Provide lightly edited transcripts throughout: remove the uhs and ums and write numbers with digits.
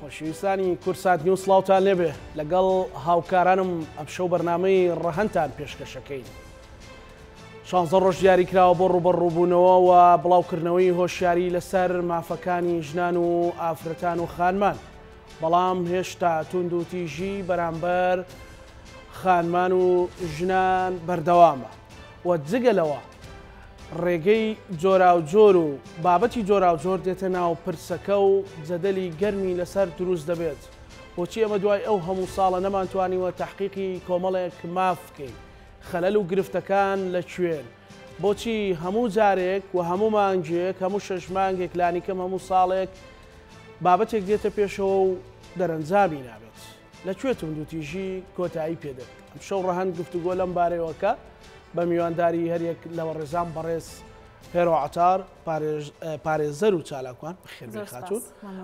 خۆشەویستانی کوردسات نیوز سڵاوتان لێبێ لەگەڵ هاوکارانم ئەمشەو بەرنامەی ڕەهەندتان پێشکەشەکەین. شانزە ڕۆژ دیاری کراوە بۆ ڕووبەڕووبوونەوە و بڵاوکردنەوەی هۆشیاری لەسەر مافەکانی ژنان و ئافرەتان و خانمان بەڵام هێشتا توندوتیژی بەرامبەر خانمان و ژنان بەردەوامە و جگە لەوە ڕێگەی جۆراوجۆر و بابەتی جۆراوجۆر دێتە ناو پرسەکە و جەدەلی گەرمی لەسەر دروست دەبێت. بۆچی ئێمە دوای ئەو هەموو ساڵە نەمانتوانیوە تەحقیقی کۆمەڵێک ماف بکەین؟ خەلەل و گرفتەکان لە کوێن؟ بۆچی هەموو جارێک و هەموو مانگێک، هەموو شەش مانگێک، لانیکەم هەموو ساڵێک بابەتێک دێتە پێشەوە و دەرەنجامی نابێت؟ لە کوێ توندوتیژی کۆتایی پێدێت؟ ئەمشەو ڕەهەند گفتوگۆ لەم بارەیەوەکە بە میوانداری هەریەک لە بەڕێزان بەڕێز هێرۆ عەتار پارێزەر و چالاکوان بەخێربێی خاتوون،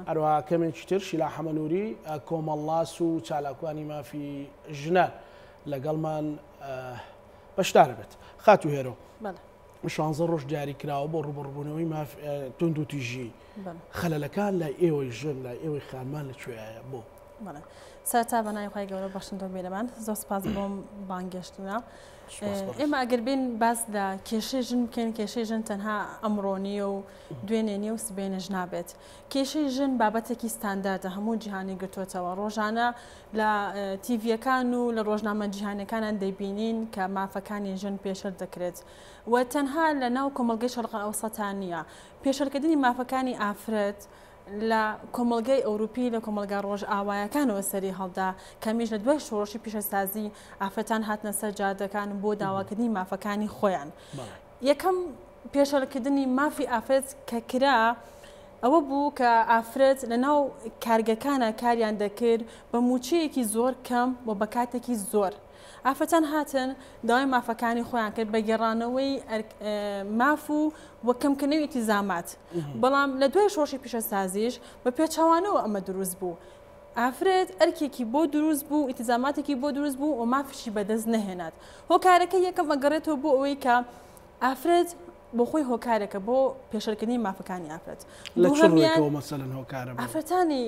هەروەها کەمێکی تر شیلا حەمەنووری کۆمەڵناس و چالاکوانی مافی ژنان لەگەڵمان بەشدارە بێت. خاتوو هێرۆ، شانزە ڕۆژ دیاری کراوە بۆ ڕووبەڕووبوونەوەی ماف توندوتیژی، خەلەلەکان لای ئێوەی ژن، لای ئێوەی خانمان لە کوێیە بۆ؟ بەڵێ سەرەتا بە ناوی خوای گەورە بەخشندە و میرەبان زۆر سپاس بۆم بانگێشتنە. ئێمە ئەگەر بین باس لە کێشەی ژن بکەین کێشەی ژن تەنها ئەمڕۆ نییە و دوێنێ نییە و سبێنێش نابێت. کێشەی ژن بابەتێکی ستانداردە هەموو جیهانی گرتووەتەوە ڕۆژانە لە تیڤیەکان و لە ڕۆژنامە جیهانەکانان دەیبینین کە مافەکانی ژن پێشێل دەکرێت و تەنها لە ناو کۆمەڵگەی شەرق ئەوسەتا نییە پێشێلکردنی مافەکانی ئافرەت لە کۆمەڵگای ئەوروپی لە کۆمەڵگا ڕۆژئاوایەکانەوە سەری هەڵدا، کەمیش لە دوای شۆڕشی پیشەسازی ئافرەتان هاتنە سەر جادەکان بۆ داواکردنی مافەکانی خۆیان. یەکەم پێشێلکردنی مافی ئافرەت کە کرا ئەوە بوو کە ئافرەت لە ناو کارگەکانە کاریان دەکرد بە مووچەیەکی زۆر کەم و بە کاتێکی زۆر. ئافرەتان هاتن داوای مافەکانی خۆیان کرد بە گێڕانەوەی ماف و و کەمکردنەوەی ئیلتیزامات بەڵام لە دوای شۆڕشی پیشەسازیش بە پێچەوانەوە ئەمە دروست بوو ئافرەت ئەرکێکی بۆ دروست بوو ئیلتیزاماتێکی بۆ دروست بوو و مافیشی بەدەست نەهێنات هۆکارەکە یەکەم ئەگەڕێتەوە بۆ ئەوەی کە ئافرەت بۆ خۆی هۆکارێکە بۆ پێشێلکردنی مافەکانی ئافرەت. لە چ ڕووێکەوە مەسەلەن هۆکارە بۆ؟ ئافرەتانی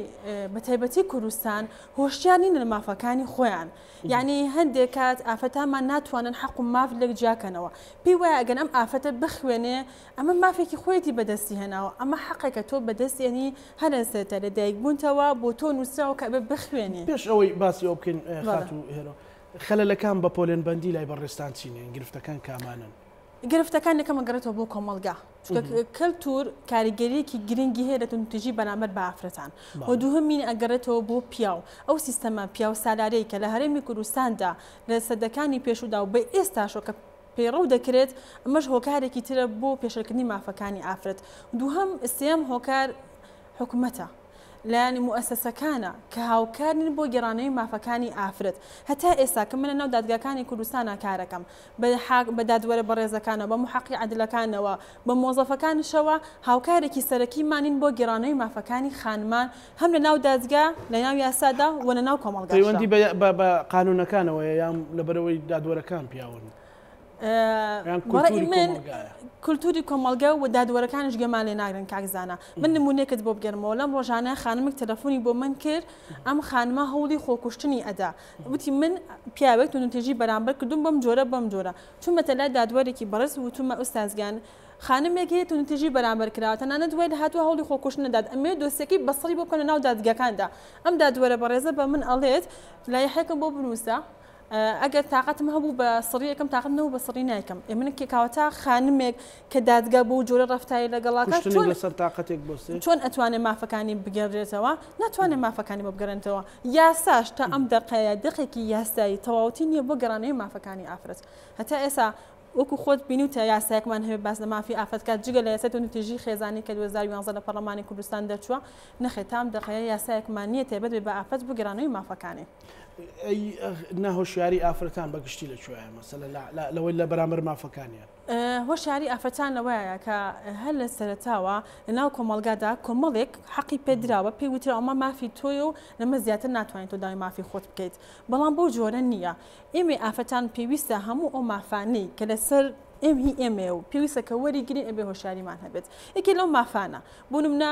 بە تایبەتی کوردستان هۆشیار نین لە مافەکانی خۆیان. یعنی هەندێک کات ئافرەتانمان ناتوانن حەق و ماف لێک جیاکەنەوە. پێی وایە ئەگەر ئەم ئافرەتە بخوێنێ ئەمە مافێکی خۆیەتی بەدەستی هێناوە، ئەمە حەقێکە تۆ بەدەستی ئەنی هەر لە سەرەتای لەدایکبوونتەوە بۆ تۆ نووسراوە کە ئەبێ بخوێنی. پێش ئەوەی باسی ئەوە بکەین خاتوو هێرۆ، خەلەلەکان بە پۆلێنبەندی لای بەڕێزتان چین؟ یان گرفتەکان کامانەن؟ گرفتەکان یەکەم ئەگەڕێتەوە بۆ کۆمەڵگا چونکە کەلتور کاریگەریەکی گرنگی هەیە لە توندوتیژی بەرامبەر بە ئافرەتان و دووهەمین ئەگەڕێتەوە بۆ پیاو ئەو سیستەمە پیاو سالارەی کە لە هەرێمی کوردستاندا لە سەدەکانی پێشوودا و بە ئێستاشەوە کە پەیڕەو دەکرێت ئەمەش هۆکارێکی ترە بۆ پێشێلکردنی مافەکانی ئافرەت دووهەم سێیەم هۆکار حکومەتە لایەنی موئەسەسەکانە کە هاوکار نین بۆ گێڕانەوەی مافەکانی ئافرەت. هەتا ئێستا کە من لەناو دادگاکانی کوردستانا کارەکەم، بە حاک بە دادوەرە بەڕێزەکانەوە، بە موحەقیق عەدلەکانەوە، بە مۆزەفەکانشەوە هاوکارێکی سەرەکیمان نین بۆ گێڕانەوەی مافەکانی خانمان هەم لەناو دادگا، لەناو یاسادا و لەناو کۆمەڵگاشدا. پەیوەندی بە بە بە قانوونەکانەوەیە یان لەبەرئەوەی دادوەرەکان پیاون؟ یان کولتوری کۆمەڵگایە؟ کولتوری کۆمەڵگە و دادوەرەکانیش گوێمان لێ ناگرن کاک زانا من نمونەیەکت بۆ بگێرمەوە لەم ڕۆژانە خانمێک تەلەفۆنی بۆ من کرد ئەم خانمە هەوڵی خۆکوشتنی ئەدا وتی من پیاوێک توندوتیژی بەرامبەر کردوم بەم جۆرە بەم جۆرە چوومەتە لای دادوەرێکی بەڕێز وتومە ئوستاز گیان خانمێک هەیە توندوتیژی بەرامبەر کراوە تەنانەت وای لە هاتووە هەوڵی خۆکوشتن ئەدات ئەمەوێت دۆسیەکەی بەسڕی بۆ بکەم لەناو دادگاکاندا ئەم دادوەرە بەڕێزە بە من ئەڵێت لایحەیەکم بۆ بنووسە ئەگەر تاقەتم هەبوو بە سڕی ئەکەم تاقەتم نەبوو بە سڕی نایکەم ئێ من کێ کاوەتا خانمێک کە دادگا بەو جۆرە ڕەفتاری لەگەڵاکە کوشتنێک چۆن لەسەر تاقەتێک بۆسێ؟ چۆن ئەتوانێ مافەکانی بگێڕێتەوە ناتوانێ مافەکانی بۆ بگەڕێنێتەوە یاساش تا ئەم دەقەیە دەقێکی یاسایی تەواوەتی نییە بۆ گەڕانەوەی مافەکانی ئافرەت هەتا ئێسا وەکو خۆت بینیوتە یاسایەکمان هەبێ باس لە مافی ئافرەت کات جگە لە یاسای توندوتیژی خێزانی کە 2011 لە پەڕلەمانی کوردستان دەرچووە نەخێر تا ئەم دەقەیە یاسایەکمان نییە تایبەت بێ بە ئافرەت بۆ گەڕانەوەی مافەکانی. ئەی ناهۆشیاری ئافرەتان بە گشتی لە کوێیە مەسەلەن لەوەی لە بەرامبەر مافەکانیان؟ هۆشیاری ئافرەتان لەوەیە کە هەر لە سەرەتاوە لە ناو کۆمەڵگادا کۆمەڵێک حەقی پێدراوە پێی وتراوە ئەمە مافی تۆیە و لەمە زیاتر ناتوانیت تۆ داوای مافی خۆت بکەیت بەڵام بەو جۆرە نییە ئێمەی ئافرەتان پێویستە هەموو ئەو مافانەی کە لەسەر ئێم هی ئێمەیە و پێویستە کە وەریگرین ئەبێ هۆشیاریمان هەبێت یەکێ لەو مافانە بۆ نمونە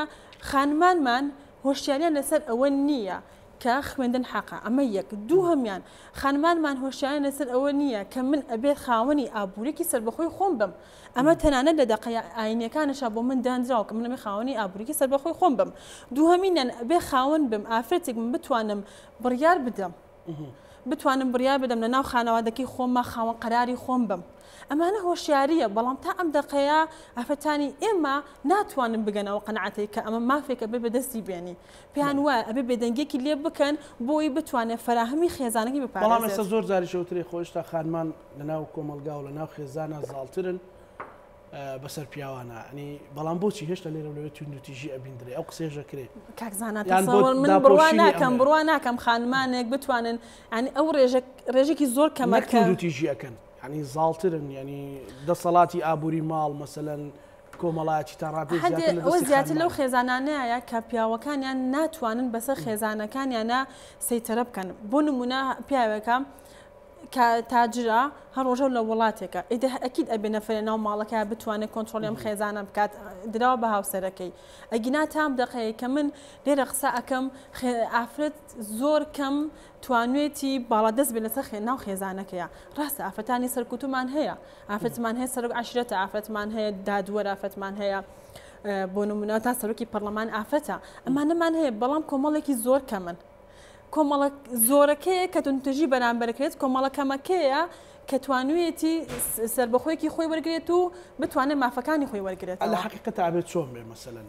خانمانمان. هۆشیاریان لەسەر ئەوە نییە کە خوێندن حەقە، ئەمە یەک. دووهەمیان خانمانمان هۆشیاریان لەسەر ئەوە نییە کە من ئەبێت خاوەنی ئابووریی سەربەخۆی خۆم بم. ئەمە تەنانەت لە دەقە ئایینییەکانیشا بۆ من دانراوە کە من ئەبێ خاوەنی ئابووریی سەربەخۆی خۆم بم. دووهەمینیان ئەبێ خاوەن بم، ئافرەتێک بم بتوانم بڕیار بدەم. بتوانم بڕیار بدەم لە ناو خانەوادەکەی خۆمما خاوەن قەراری خۆم بم. ئەمانە هۆشیارییە، بەڵام تا ئەم دەقەیە ئافرەتانی ئێمە ناتوانن بگەنە ئەو قەناعەتەی کە ئەمە مافێکە ئەبێ بەدەستی بێنی. پێیان وایە ئەبێ بێدەنگیەکی لێ بکەن بۆی بتوانێت فەراهەمی خێزانەکەی بەڵام بپارێزێت. ئێستا زۆر جاریش ئەوترێ خۆ هێشتا خانمان لەناو کۆمەڵگا و لەناو خێزانا زاڵترن بەسەر پیاوانە ینی بەڵام بۆچی هێشتا لێرە لەوێ توندوتیژی ئەبیندرێ ئەو قسەیەش ئەکرێ کاک زانا یان بۆ تەسەوەر من بڕوا داپۆشینی ناکەم ئەمەیە. بڕوا ناکەم خانمانێک بتوانن ینی ئەو ڕێژە ڕێژێکی زۆر کەمە نەک کە توندوتیژی ئەکەن ینی زاڵترن ینی دەسەڵاتی ئابووری ماڵ مەسەلەن کۆمەڵایەتی تا ڕادەیەک هەندێ زیاتر لە ئەوە دەستی زیاتر لەو خانمانە. خێزانانەیە کە پیاوەکانیان ناتوانن بەسەر خێزانەکانیانە سەیتەرە بکەن بۆ نمونە پیاوێکە کە تاجرە هەر ڕۆژەو لە وڵاتێکە ئیدە ئەکید ئەبێ نەفەرێ ناو ماڵەکە بتوانێت کۆنترۆڵی ئەم خێزانە بکات دراوە بە هاوسەرەکەی ئەگینا تام دەقەیە کە من لێرە قسە ئەکەم ئافرەت زۆر کەم توانوێتی باڵادەست بێت لەسەر ناو خێزانەکەیە ڕاستە ئافرەتانی سەرکوتومان هەیە ئافرەتمان هەیە سەرۆک عەشرەتە ئافرەتمان هەیە دادوەر ئافرەتمان هەیە بۆ نمونە تا سەرۆکی پەرلەمان ئافرەتە ئەمانەمان هەیە بەڵام کۆمەڵێکی زۆر کەمن کۆمەڵە زۆرەکەیە کە توندوتیژی بەرامبەرکرێت کۆمەڵە کەمەکەیە کە توانویەتی سەربەخۆیەکی خۆی وەرگێت و بتوانێت مافەکانی خۆی لە وەرگێتەوە. حقیقەتا ئەبێت چۆن بێ مەسەلەن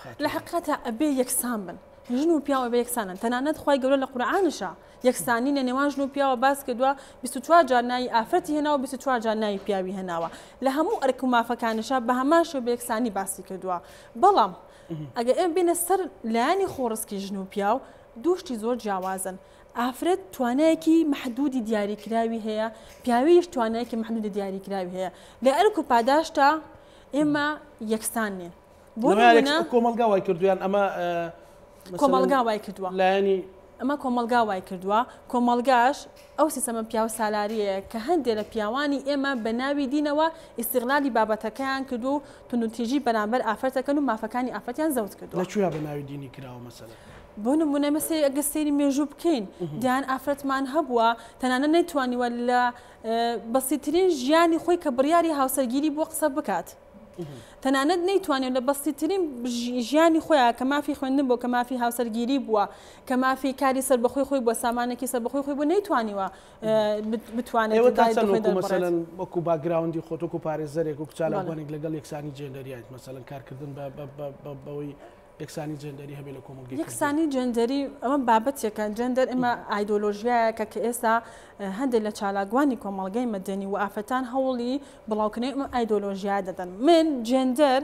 خاتوون؟ لە حقیقەتا ئەبێ یەکسان بن ژن و پیاو ئەبێ یەکسانن تەنانەت خوای گەورە لە قورئانیشا یەکسانی لە نێوان ژن و پیاوە باس کردووە 24 جار ناوی ئافرەتی هێناوە 24 جار ناوی پیاوی هێناوە لە هەموو ئەرک و مافەکانیشا بە هەمان شێوە بە یەکسانی باسی کردووە بەڵام ئەگەر ئێمە بێینە سەر لایەنی خۆڕسکی ژن و پیاو دوو شتی زۆر جیاوازن ئافرەت توانایەکی مەحدودی دیاریکراوی هەیە پیاویش توانایەکی مەحدودی دیاریکراوی هەیە لە ئەرک و پاداشتا ئێمە یەکسان نین بۆ نمونە کۆمەڵگا وای کردووە یان ئەمە کۆمەڵگا وای کردووە لایەنی ئەمە کۆمەڵگا وای کردووە کۆمەڵگاش ئەو سیستەمە پیاو سالاریەیە کە هەندێ لە پیاوانی ئێمە بە ناوی دینەوە ئیستیغلالی بابەتەکەیان کردووە و توندوتیژی بەرامبەر ئافرەت ئەکەن و مافەکانی ئافرەتیان زەوت کردووە. لە کوێیا بە ناوی دینی کراوە مەسەلەن؟ بۆ نموونە مەسەی ئەگەر سەیری مێژوو بکەین دەیان ئافرەتمان هەبووە تەنانەت نەیتوانیوە لە بەسیترین ژیانی خۆی کە بڕیاری هاوسەرگیری بۆ قسە بکات. تەنانەت نەیتوانێت لە بەسیترین ژیانی خۆیان کە مافی خوێندن بۆ کە مافی هاوسەرگیری بووە کە مافی کاری سەربەخۆی خۆی بووە سامانێکی سەربەخۆی خۆی بوو نەیتوانیوە بتوانێت ئێوە تا چەند وەکو مەسەلەن وەکو background ی خۆت وەکو پارێزەرێک وەکو چالاکوانێک لەگەڵ یەکسانی جێندەریایت مەسەلەن کارکردن بەوەی یەکسانی جێندەری هەبێ لە کۆمەڵگەی کوردی؟ یەکسانی جێندەری ئەمە بابەتێکە، جێندەر ئێمە ئایدۆلۆژیایەکە کە ئێستا هەندێک لە چالاکوانی کۆمەڵگەی مەدەنی و ئافرەتان هەوڵی بڵاوکردنەوەی ئەم ئایدۆلۆژیایە دەدەن. من جێندەر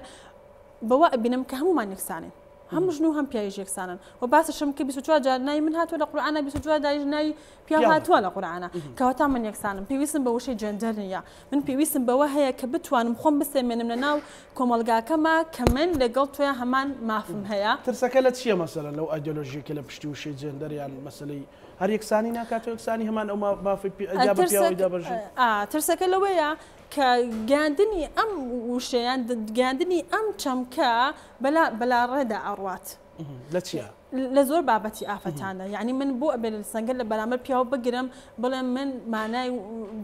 بەوە ئەبینم کە هەموومان یەکسانین. هەم ژن و هەم پیاویش یەکسانن و باسیشم کرد 24 جار ناوی من هاتووە لە قورئانا 24 جاریش ناوی پیاو هاتووە لە قورئانا کەواتە من یەکسانم پێویستم بە وشەی جێندەر نییە من پێویستم بەوە هەیە کە بتوانم خۆم بسەلمێنم لە ناو کۆمەڵگاکەما کە من لەگەڵ تۆیا هەمان مافم هەیە. ترسەکە لە چییە مەسەلەن لەو ئایدۆلۆژیەی کە لە پشتی وشەی جێندەر یان مەسەلەی هەر یەکسانی ناکاتەوە یەکسانی هەمان ئەو مافەی ئەدا بە پیاو ئەیدا بە ژن؟ ترسەکە لەوەیە کە گەیاندنی ئەم وشەیان گەیاندنی ئەم چەمکە بەلاڕێدا ئەڕوات. لە چیا؟ لە زۆر بابەتی ئافرەتاندا یعنی من بۆ ئەبێ سەنگەر لە بەرامبەر پیاو بگرم بڵێم من مانای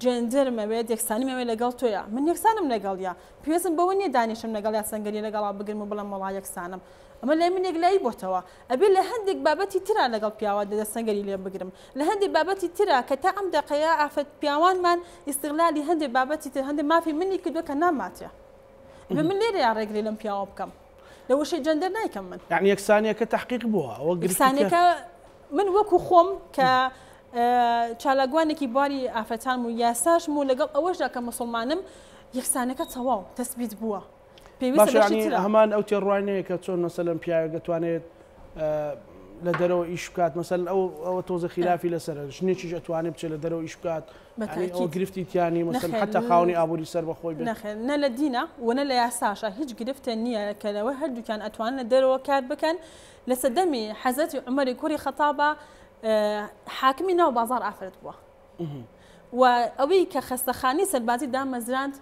جێندەرم ئەوێت یەکسانیم ئەوێت لەگەڵ تۆیا من یەکسانم لەگەڵیا پێویستم بەوە نییە دانیشم لەگەڵیا سەنگەری لەگەڵا بگرم و بڵێم وەڵا یەکسانم ئەمە لای من یەکلایی بۆتەوە ئەبێ لە هەندێک بابەتی ترا لەگەڵ پیاوە سەنگەری لێ بگرم لە هەندێک بابەتی ترا کە تا ئەم دەقەیە ئافرەت پیاوانمان ئیستغلالی هەندێک بابەتی تر هەندێک مافی منی کردووە کە ناماتێ ئەبێ من لێرەیا ڕێگری لەم پیاوە بکەم لە وشەی جەندەر نایکەم من. یەعنی یەکسانیەکە تەحقیق بووە ئەوە گرفتی کە. یەکسانیەکە من وەکو خۆم کە چالاکوانێکی بواری ئافرەتانم و یاساشم و لەگەڵ ئەوەشدا کە موسڵمانم یەکسانەکە تەواو تەسبیت بووە پێویستە باشە بەشی یەعنی ترە. هەمان ئەو تێڕوانینەیە کە چۆن مەسەلەن پیاوێک دەتوانێت لە دەرەوە ئیش بکات مەسەلەن ئەو ئەوە تۆزە خیلافی لەسەرە ژنێکیش ئەتوانێت بچێت لە دەرەوە ئیش بکات بە یەعنی ئەوە تاکید. گرفتی تیا نییە مەسەلەن نەخێر حەتا خاوەنی ئابووری سەربەخۆی بێت. نەخێر نە لە دینە و نە لە یاساشە هیچ گرفتێ نییە کە لەوە هەردووکیان ئەتوانن لە دەرەوە کار بکەن لە سەردەمی حەزرەتی عومەری کوڕی خەتابا حاکمی ناو بازاڕ ئافرەت بووە و ئەوەی کە خەستەخانەی سەربازی دامەزراند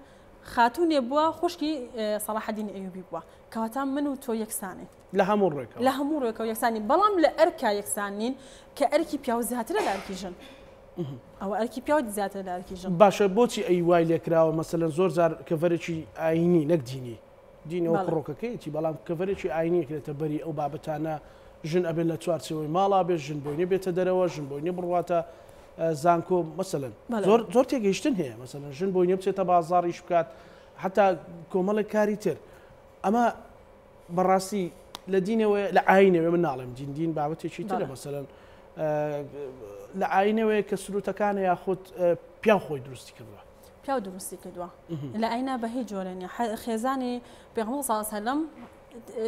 خاتوونێ بووە خوشکی سەڵاحەدینی ئەیوبی بووە. کەواتە من و تۆ یەکسانین. لە هەموو ڕووێکەوە. لە هەموو ڕووێکەوە یەکسانین، بەڵام لە ئەرکا یەکسان نین کە ئەرکی پیاو زیاترە لە ئەرکی ژن. ئەوە ئەرکی پیاو زیاترە لە ئەرکی ژن. باشە بۆچی ئەی وای لێکراوە مەسەلەن زۆر جار کەڤەرێکی ئایینی نەک دینی دین ئەوە کڕۆکەکەیەتی بەڵام کەڤەرێکی ئایینی ئەکرێتە بەری ئەو بابەتانە ژن ئەبێت لە چوارچێوەی ماڵا بێت ژن بۆی نیە بێتە دەرەوە ژن بۆی نیە بڕواتە زانکۆ مەسەلەن زۆر زۆر تێگەیشتن هەیە مەسەلەن ژن بۆی نیە بچێتە بازاڕ ئیش بکات حتا کۆمەڵێک کاری تر ئەمە بەڕاستی لە دینەوەی لە ئاینەوەی من ناڵێم دین دین بابەتێکی ترە مەسەلەن لە ئاینەوەی کە سروتەکانە یاخود پیاو خۆی دروستی کردووە پیاو دروستی کردووە لە ئاینا بە هیچ جۆرە نیە خێزانی پێغەمبەر صلی الله علیه و سلم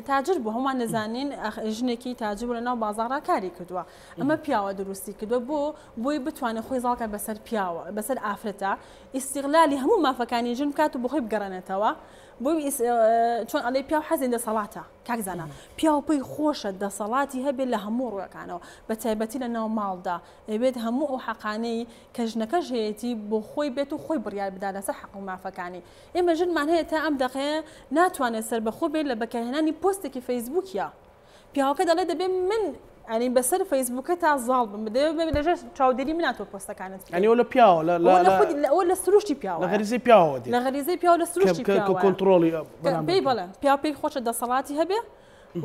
تاجر بوو هەمووان دەزانین ژنێکی تاجر بوو لە ناو بازاڕا کاری کردووە ئەمە پیاوە دروستی کردووە بۆ بۆی بتوانێت خۆی زاڵکە بەسەر پیاوە بەسەر ئافرەتە ئیسیغلالی هەموو مافەکانی ژن بکات و بۆ خۆی بگەڕێنێتەوە بۆی چۆن ئەڵێ پیاو حەزی دەسەڵاتە کاک زانا پیاو پێی خۆشە دەسەڵاتی هەبێت لە هەموو ڕووەکانەوە بە تایبەتی لە ناو ماڵدا ئەبێت هەموو ئەو حەقانەی کە ژنەکەش هەیەتی بۆ خۆی بێت و خۆی بڕیار بدا لەسەر حەق و مافەکانی. ئێمە ژنمان هەیە تا ئەم دەقەیە ناتوانێت سەربەخۆ بێت لە بەکارهێنانی پۆستێکی فەیسبووکیا. پیاوەکە دەڵێت دەبێت من یانی بەسەر فەیسبووکەتا زاڵ بم، دەبێت لەژێر چاودێری منا تۆ پۆستەکانت بکەیت. یانی ئەوە لە پیاوە لە لە لە خودی ئەوە لە سروشتی پیاوە. لە غەریزەی پیاوەوە دێت. لە غەریزەی پیاوە لە سروشتی پیاوە. کە کۆنتڕۆڵی بەرامبەر پێی بەڵێ پیاو پێی خۆشە دەسەڵاتی هەبێ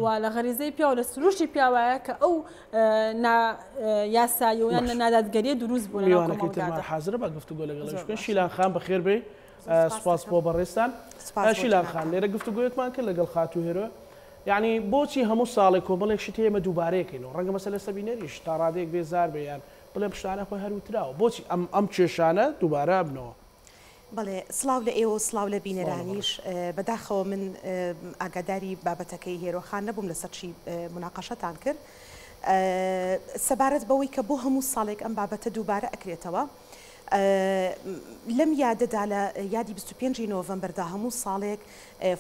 و لە غەریزەی پیاو لە سروشتی پیاوایە کە ئەو نا یاسایی و یان نادادگەریە دروست بوو میوانەکەی ترمان حازرە بە گفتوگۆ لەگەڵ ئەویش بکەین شیلان خان بەخێر بێی سوپاس بۆ بەڕێزتان شیلان خان لێرە گفتوگۆیەکمان کرد لەگەڵ خاتوو هێرۆ یعنی بۆچی هەموو ساڵێک کۆمەڵێک شت هەیە ئێمە دووبارەیەکەینەوە ڕەنگە مەسەلە سەبینەریش تا ڕادەیەک بێزار بێ یان بڵێم شتانە خۆی هەر وتراوە بۆچی ئەم ئەم کێشانە دووبارە ئەبنەوە؟ بەڵێ سڵاو لە ئێوە و سڵاو لە بینەرانیش. بەداخەوە من ئاگاداری بابەتەکەی هێرۆ خان نەبووم لەسەر چی موناقەشەتان کرد. سەبارەت بەوەی کە بۆ هەموو ساڵێک ئەم بابەتە دووبارە ئەکرێتەوە لەم یادەدا لە یادی 25 ی نۆڤەمبەردا هەموو ساڵێک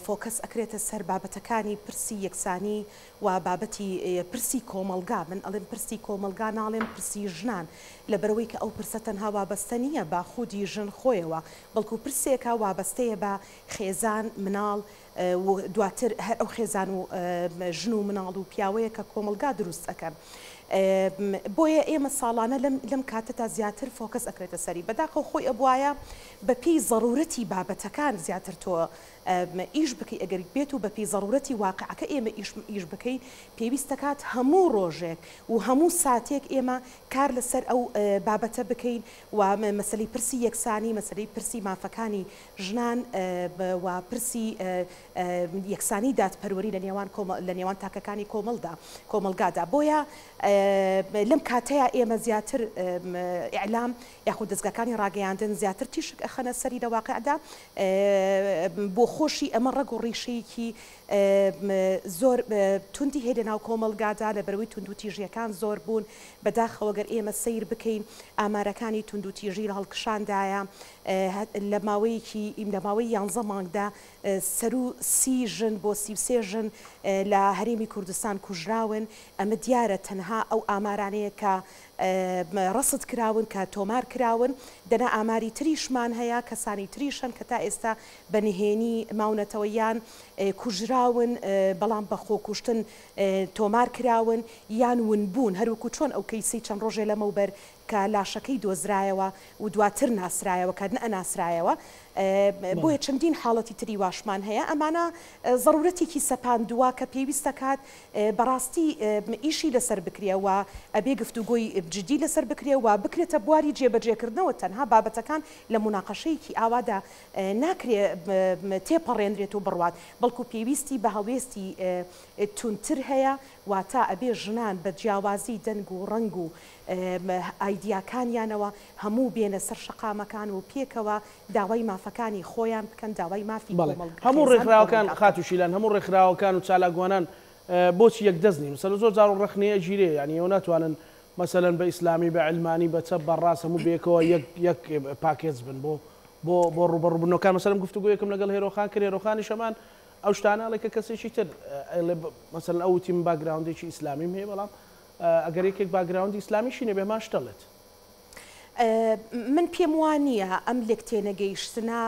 focus ئەکرێتە سەر بابەتەکانی پرسی یەکسانی و بابەتی پرسی کۆمەڵگا، من ئەڵێم پرسی کۆمەڵگا ناڵێم پرسی ژنان، لەبەرئەوەی کە ئەو پرسە تەنها وابەستە نییە بە خودی ژن خۆیەوە، بەڵکو پرسێکە وابەستەیە بە خێزان، مناڵ و دواتر هەر ئەو خێزان و ژن و مناڵ و پیاوەیە کە کۆمەڵگا دروست ئەکەن. بۆیە ئێمە ساڵانە لەم لەم کاتەدا زیاتر focus ئەکرێتە سەری. بەداخەوە خۆی ئەبوایە بەپێی زەڕورەتی بابەتەکان زیاتر تۆ ئیش بکەی ئەگەر بێت و بەپێی زەڕورەتی واقعەکە ئێمە ئیش ئیش بکەین پێویست دەکات هەموو ڕۆژێک و هەموو ساتێک ئێمە کار لەسەر ئەو بابەتە بکەین و مەسەلەی پرسی یەکسانی مەسەلەی پرسی مافەکانی ژنان و پرسی یەکسانی دادپەروەری لە نێوان لە نێوان تاکەکانی کۆمەڵدا کۆمەڵگادا بۆیە لەم کاتەیا ئێمە زیاتر ئیعلام یاخود دەزگاکانی ڕاگەیاندن زیاتر تیشک ئەخەنە سەری لە واقعدا بۆ خۆشی ئەمە ڕەگ و ڕیشەیەکی زۆر توندی هەیە لەناو کۆمەڵگادا لەبەرئەوەی توندوتیژییەکان زۆر بوون بەداخەوە گەر ئێمە سەیر بکەین ئامارەکانی توندوتیژی لە هەڵکشاندایە لە ماوەیەکی لە ماوەی یانزە مانگدا سەروو سی ژن بۆ 33 ژن لە هەرێمی کوردستان کوژراون ئەمە دیارە تەنها ئەو ئامارانەیە کە ڕەسد کراون کە تۆمار کراون، دەنا ئاماری تریشمان هەیە، کەسانی تریش هەن کە تا ئێستا بە نهێنی ماونەتەوە یان کوژراون بەڵام بە خۆکوشتن تۆمار کراون یان ونبوون، هەروەکو چۆن ئەو کەیسەی چەند ڕۆژێ لەمەوبەر کە لاشەکەی دۆزرایەوە و دواتر ناسرایەوە کە نەئەناسرایەوە، بۆیە چەندین حاڵەتی تری واشمان هەیە، ئەمانە زەرورەتێکی سەپاندووە کە پێویست دەکات بەڕاستی ئیشی لەسەر بکرێ و ئەبێ گفتوگۆی جدی لەسەر بکرێ و بکرێتە بواری جێبەجێکردنەوە، تەنها بابەتەکان لە موناقەشەیەکی ئاوادا ناکرێ تێپەڕێنرێت و بڕوات، بەڵکو پێویستی بە هەڵوێستی توندتر هەیە، واتە ئەبێ ژنان بە جیاوازی دەنگ و ڕەنگ و ئایدیاکانیانەوە هەموو بێنە سەر شەقامەکان و پێکەوە داوای مافەکانی خۆیان بکەن، داوای مافی بەڵێ کۆمەڵ هەموو خێزان ڕێکخراوەکان کۆمەڵگا بکەن. خاتوو شیلان هەموو ڕێکخراوەکان و چالاکوانان بۆچی یەک دەست نین مەسەلەن زۆر جار ڕەخنەی ئەگیرێ یانی ئێوە ناتوانن مەسەلەن بە ئیسلامی بە عیلمانی بە چەپ بە ڕاست هەموو بەیەکەوە یەک یەک package بن بۆ بۆ بۆ ڕووبەڕووبوونەوەکان مەسەلەن گفتوگۆیەکم لەگەڵ هێرۆ خان کرد هێرۆ خانیش هەمان ئەو شتانە ئەڵێ کە کەسێکی تر ئەڵێ مەسەلەن ئەو وتی من background ێکی ئیسلامیم هەیە بەڵام ئەگەر یەکێک background ی ئیسلامیشی نەبێ هەمان شت ئەڵێت. من پێم وا نییە ئەم لێکتێنەگەیشتنە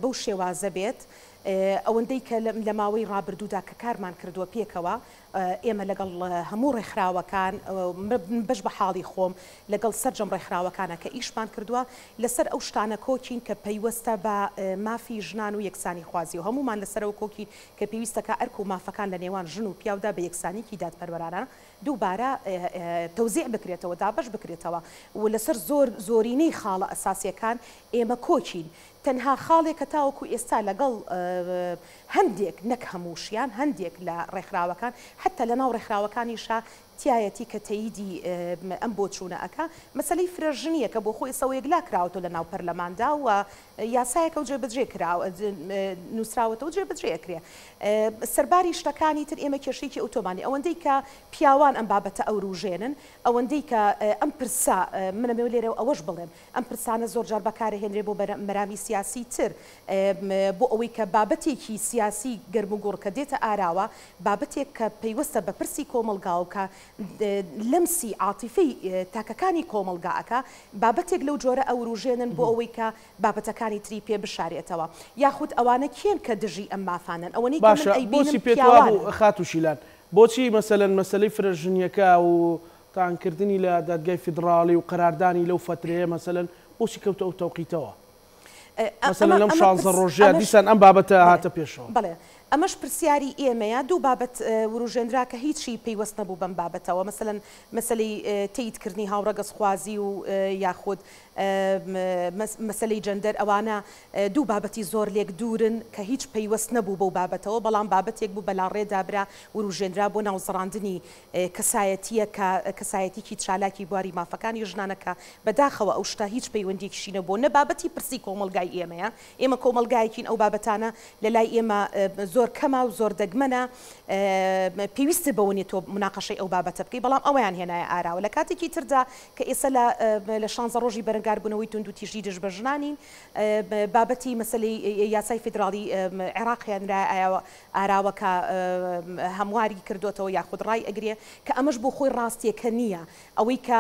بەو شێوازە بێت، ئەوەندەی کە لە ماوەی ڕابردوودا کە کارمان کردووە پێکەوە، ئێمە لەگەڵ هەموو ڕێکخراوەکان، من بەش بە حاڵی خۆم لەگەڵ سەرجەم ڕێکخراوەکانە کە ئیشمان کردووە، لەسەر ئەو شتانە کۆکین کە پەیوەستە بە مافی ژنان و یەکسانیخوازی و هەموومان لەسەرەوە کۆکین کە پێویستەکە ئەرک و مافەکان لە نێوان ژن و پیاودا بە یەکسانیکی دادپەروەرانە دووبارە تەوزیع بکرێتەوە، دابەش بکرێتەوە و لەسەر زۆر زۆرینەی خاڵە ئەساسییەکان ئێمە کۆکین. تەنها خاڵێک کە تاوەکو ئێستا لەگەڵ هەندێک نەک هەمووشیان، هەندێک لە ڕێکخراوەکان، حەتتا لەناو ڕێکخراوەکانیشا تیایەتی کە تەییدی ئەم بۆچوونە ئەکا، مەسەلەی فرەژنییە کە بۆ خۆی ئێستا یەکلا کراوەتەوە لەناو پەرلەماندا و یاسایەکە و جێبەجێ کراوە، نووسراوەتەوە و جێبەجێ ئەکرێ. سەرباری شتەکانی تر ئێمە کێشەیەکی ئەوتۆمان نییە. ئەوەندەی کە پیاوان ئەم بابەتە ئەوروژێنن، ئەوەندەی کە ئەم پرسە، من ئەمەوێ لێرەوە ئەوەش بڵێم، ئەم پرسانە زۆر جار بەکارئەهێنرێ بۆ مەرامی سیاسی تر، بۆ ئەوەی کە بابەتێکی سیاسی گەرموگوڕ کە دێتە ئاراوە، بابەتێک کە پەیوەستە بە پرسی کۆمەڵگا و کە لەمسی عاتیفەی تاکەکانی کۆمەڵگا ئەکا، بابەتێک لەو جۆرە ئەوروژێنن بۆ ئەوەی کە بابەتەکانی تری پێ بشارێتەوە. یاخود ئەوانە کێن کە دژی ئەم مافانەن؟ ئەوەنەی کە من باشە ئەیبینم بۆچی پێت پیاوانن. وابوو خاتوو شیلان بۆچی مەسەلەن مەسەلەی فرە ژنیەکە و تانکردنی لە دادگای فیدڕاڵی و قەراردانی لەو فەترەیە مەسەلەن بۆچی کەوتە ئەو تەوقیتەوە؟ مەسەلەن لەم شانزە ڕۆژەیە دیسان ئەم بابەتە هاتە پێشەوە. بەڵێ ئەمەش پرسیاری ئێمەیە، دوو بابەت وروژێنرا کە هیچی پەیوەست نەبوو بەم بابەتەوە، مەسەلەن مەسەلەی تەیدکردنی هاوڕەگەزخوازی و یاخود مەسەلەی جەندەر، ئەوانە دوو بابەتی زۆر لێک دوورن کە هیچ پەیوەست نەبوو بەو بابەتەوە، بەڵام بابەتێک بوو بەلاڕێدا برا وروژێنرا بۆ ناوزڕاندنی کەسایەتییە کە کەسایەتیکی چالاکی بواری مافەکانی ژنانە کە بەداخەوە ئەو شتە هیچ پەیوەندیەکیشی نەبووە نە بابەتی پرسی کۆمەڵگای ئێمەیە ئێمە کۆمەڵگایەکین ئەو بابەتانە لە لای ئێمە زۆر کەمە و زۆر دەگمەنە پێویستت بەوە نیە تۆ مناقەشەی ئەو بابەتە بکەی بەڵام ئەوەیان هێنایە ئاراوە لە کاتێکی تردا کە ئێستا لە لە شانزە ڕۆژی بەرەنگاربوونەوەی توندوتیژی دژ بە ژنانین بابەتی مەسەلەی یاسای فیدراڵی عێراق هێنرایە ئاراوە کە هەمواری کردۆتەوە یاخود ڕای ئەگرێ کە ئەمەش بۆ خۆی ڕاستیەکە نییە. ئەوەی کە